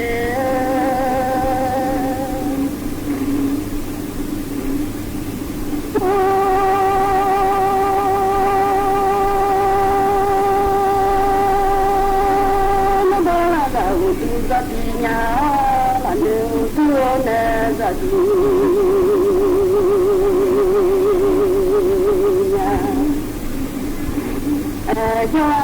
Nawr bawr lafzaq uqduq dzawr bi nya-awr, lafnoeq uqduq-awr nae dzaq bi nya. Aerjawr-a,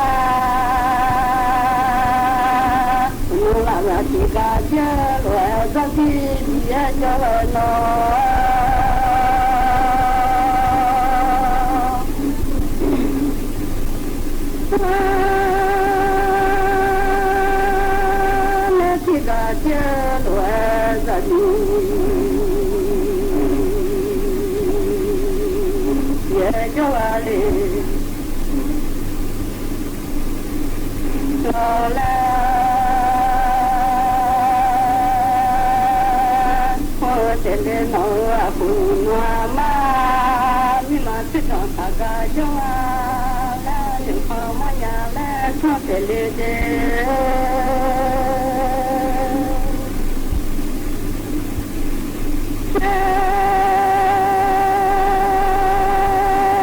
uqnoeq lafzaq tiqgar byaer lof-aer dzawr bi bi-aer jawr-eu nawr, nae tiqgar byaer lof-aer dzaq bi yaer jawr-a le. Lawq laer, hawr-eu taef le nawq-euq aqpoeq nmr-a ma, mir Tserdanq taqgar jawr-a laer, noeqkhanq mawrnya laer tsawrtaeq le de.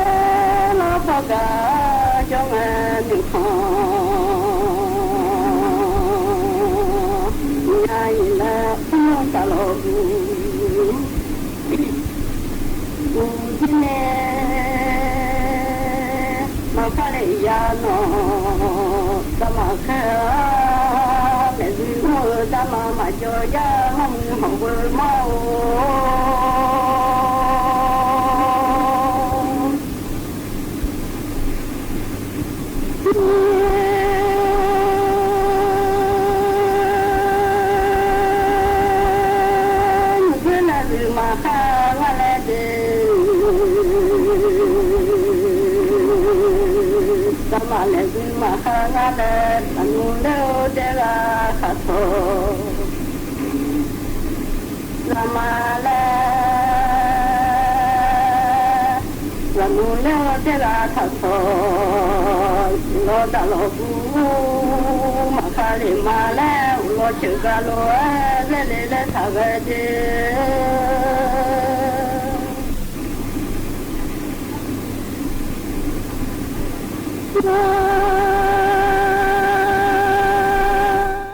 Tser lawr bawgar jawr ngae, noeqkhanq nya-iq laer, tserlawr taqlawq guq. Uqjir nae maqpar le ya nawq, darmaf khaer-a, maeqdui mr-eu darmaf maqjawr ya, mawrmuiq hawq beu mawr-or. Nymrkhoer laeqhuiq maqkhar ngar laer de, darmaf laeqhuiq maqkhar ngar laer, lafnmr ler-eu daer ghaq khaqtawq zaqmar laer, lafnmr ler-eu daer ghaq khaqtawq, lawr daqlawq guq maqkhar le ma laer, uqlawr ceuq gar lof-aer laer le laer taq ghae de.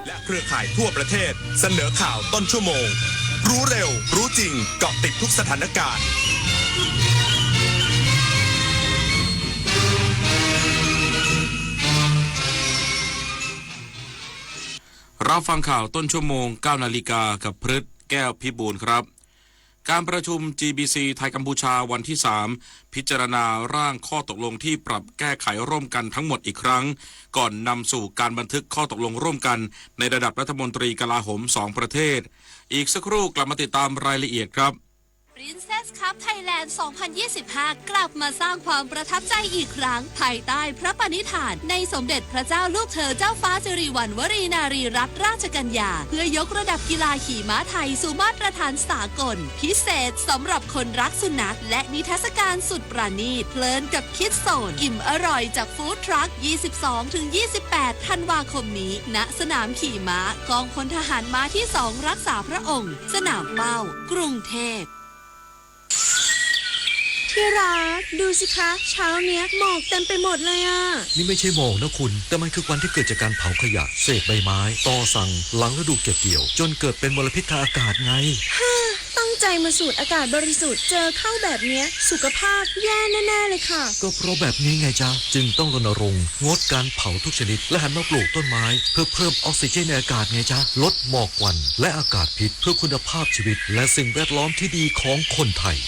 และเครือข่ายทั่วประเทศ เสนอข่าวต้นชั่วโมง รู้เร็ว รู้จริง เกาะติดทุกสถานการณ์ รับฟังข่าวต้นชั่วโมง เก้านาฬิกา กับพฤษ แก้วพิบูลครับ การประชุม จี บี ซี ไทยกัมพูชาวันที่ สาม พิจารณาร่างข้อตกลงที่ปรับแก้ไขร่วมกันทั้งหมดอีกครั้ง ก่อนนำสู่การบันทึกข้อตกลงร่วมกันในระดับรัฐมนตรีกลาโหมสองประเทศ อีกสักครู่กลับมาติดตามรายละเอียดครับ Princess Cup Thailand สองพันยี่สิบห้า กลับมาสร้างความประทับใจอีกครั้ง ภายใต้พระปณิธานในสมเด็จพระเจ้าลูกเธอเจ้าฟ้าสิริวัณวรีนารีรัตนราชกัญญา เพื่อยกระดับกีฬาขี่ม้าไทยสู่มาตรฐานสากล พิเศษสำหรับคนรักสุนัข และนิทรรศการสุดประณีต เพลินกับคิดโซน อิ่มอร่อยจากฟู้ดทรัค ยี่สิบสองถึงยี่สิบแปด ธันวาคมนี้ ณ สนามขี่ม้ากองพลทหารม้าที่ สอง รักษาพระองค์ สนามเป้า กรุงเทพ ที่รัก ดูสิคะ เช้าเนี้ยหมอกเต็มไปหมดเลยอะ นี่ไม่ใช่หมอกนะคุณ แต่มันคือควันที่เกิดจากการเผาขยะ เศษใบไม้ ตอสั่ง หลังฤดูเก็บเกี่ยว จนเกิดเป็นมลพิษทางอากาศไง ตั้งใจมาสูดอากาศบริสุทธิ์ เจอเข้าแบบเนี้ย สุขภาพแย่แน่ๆเลยค่ะ ก็เพราะแบบนี้ไงจ๊ะ จึงต้องรณรงค์งดการเผาทุกชนิด และหันมาปลูกต้นไม้ เพื่อเพิ่มออกซิเจนในอากาศไงจ๊ะ ลดหมอกควัน และอากาศพิษ เพื่อคุณภาพชีวิต และสิ่งแวดล้อมที่ดีของคนไทย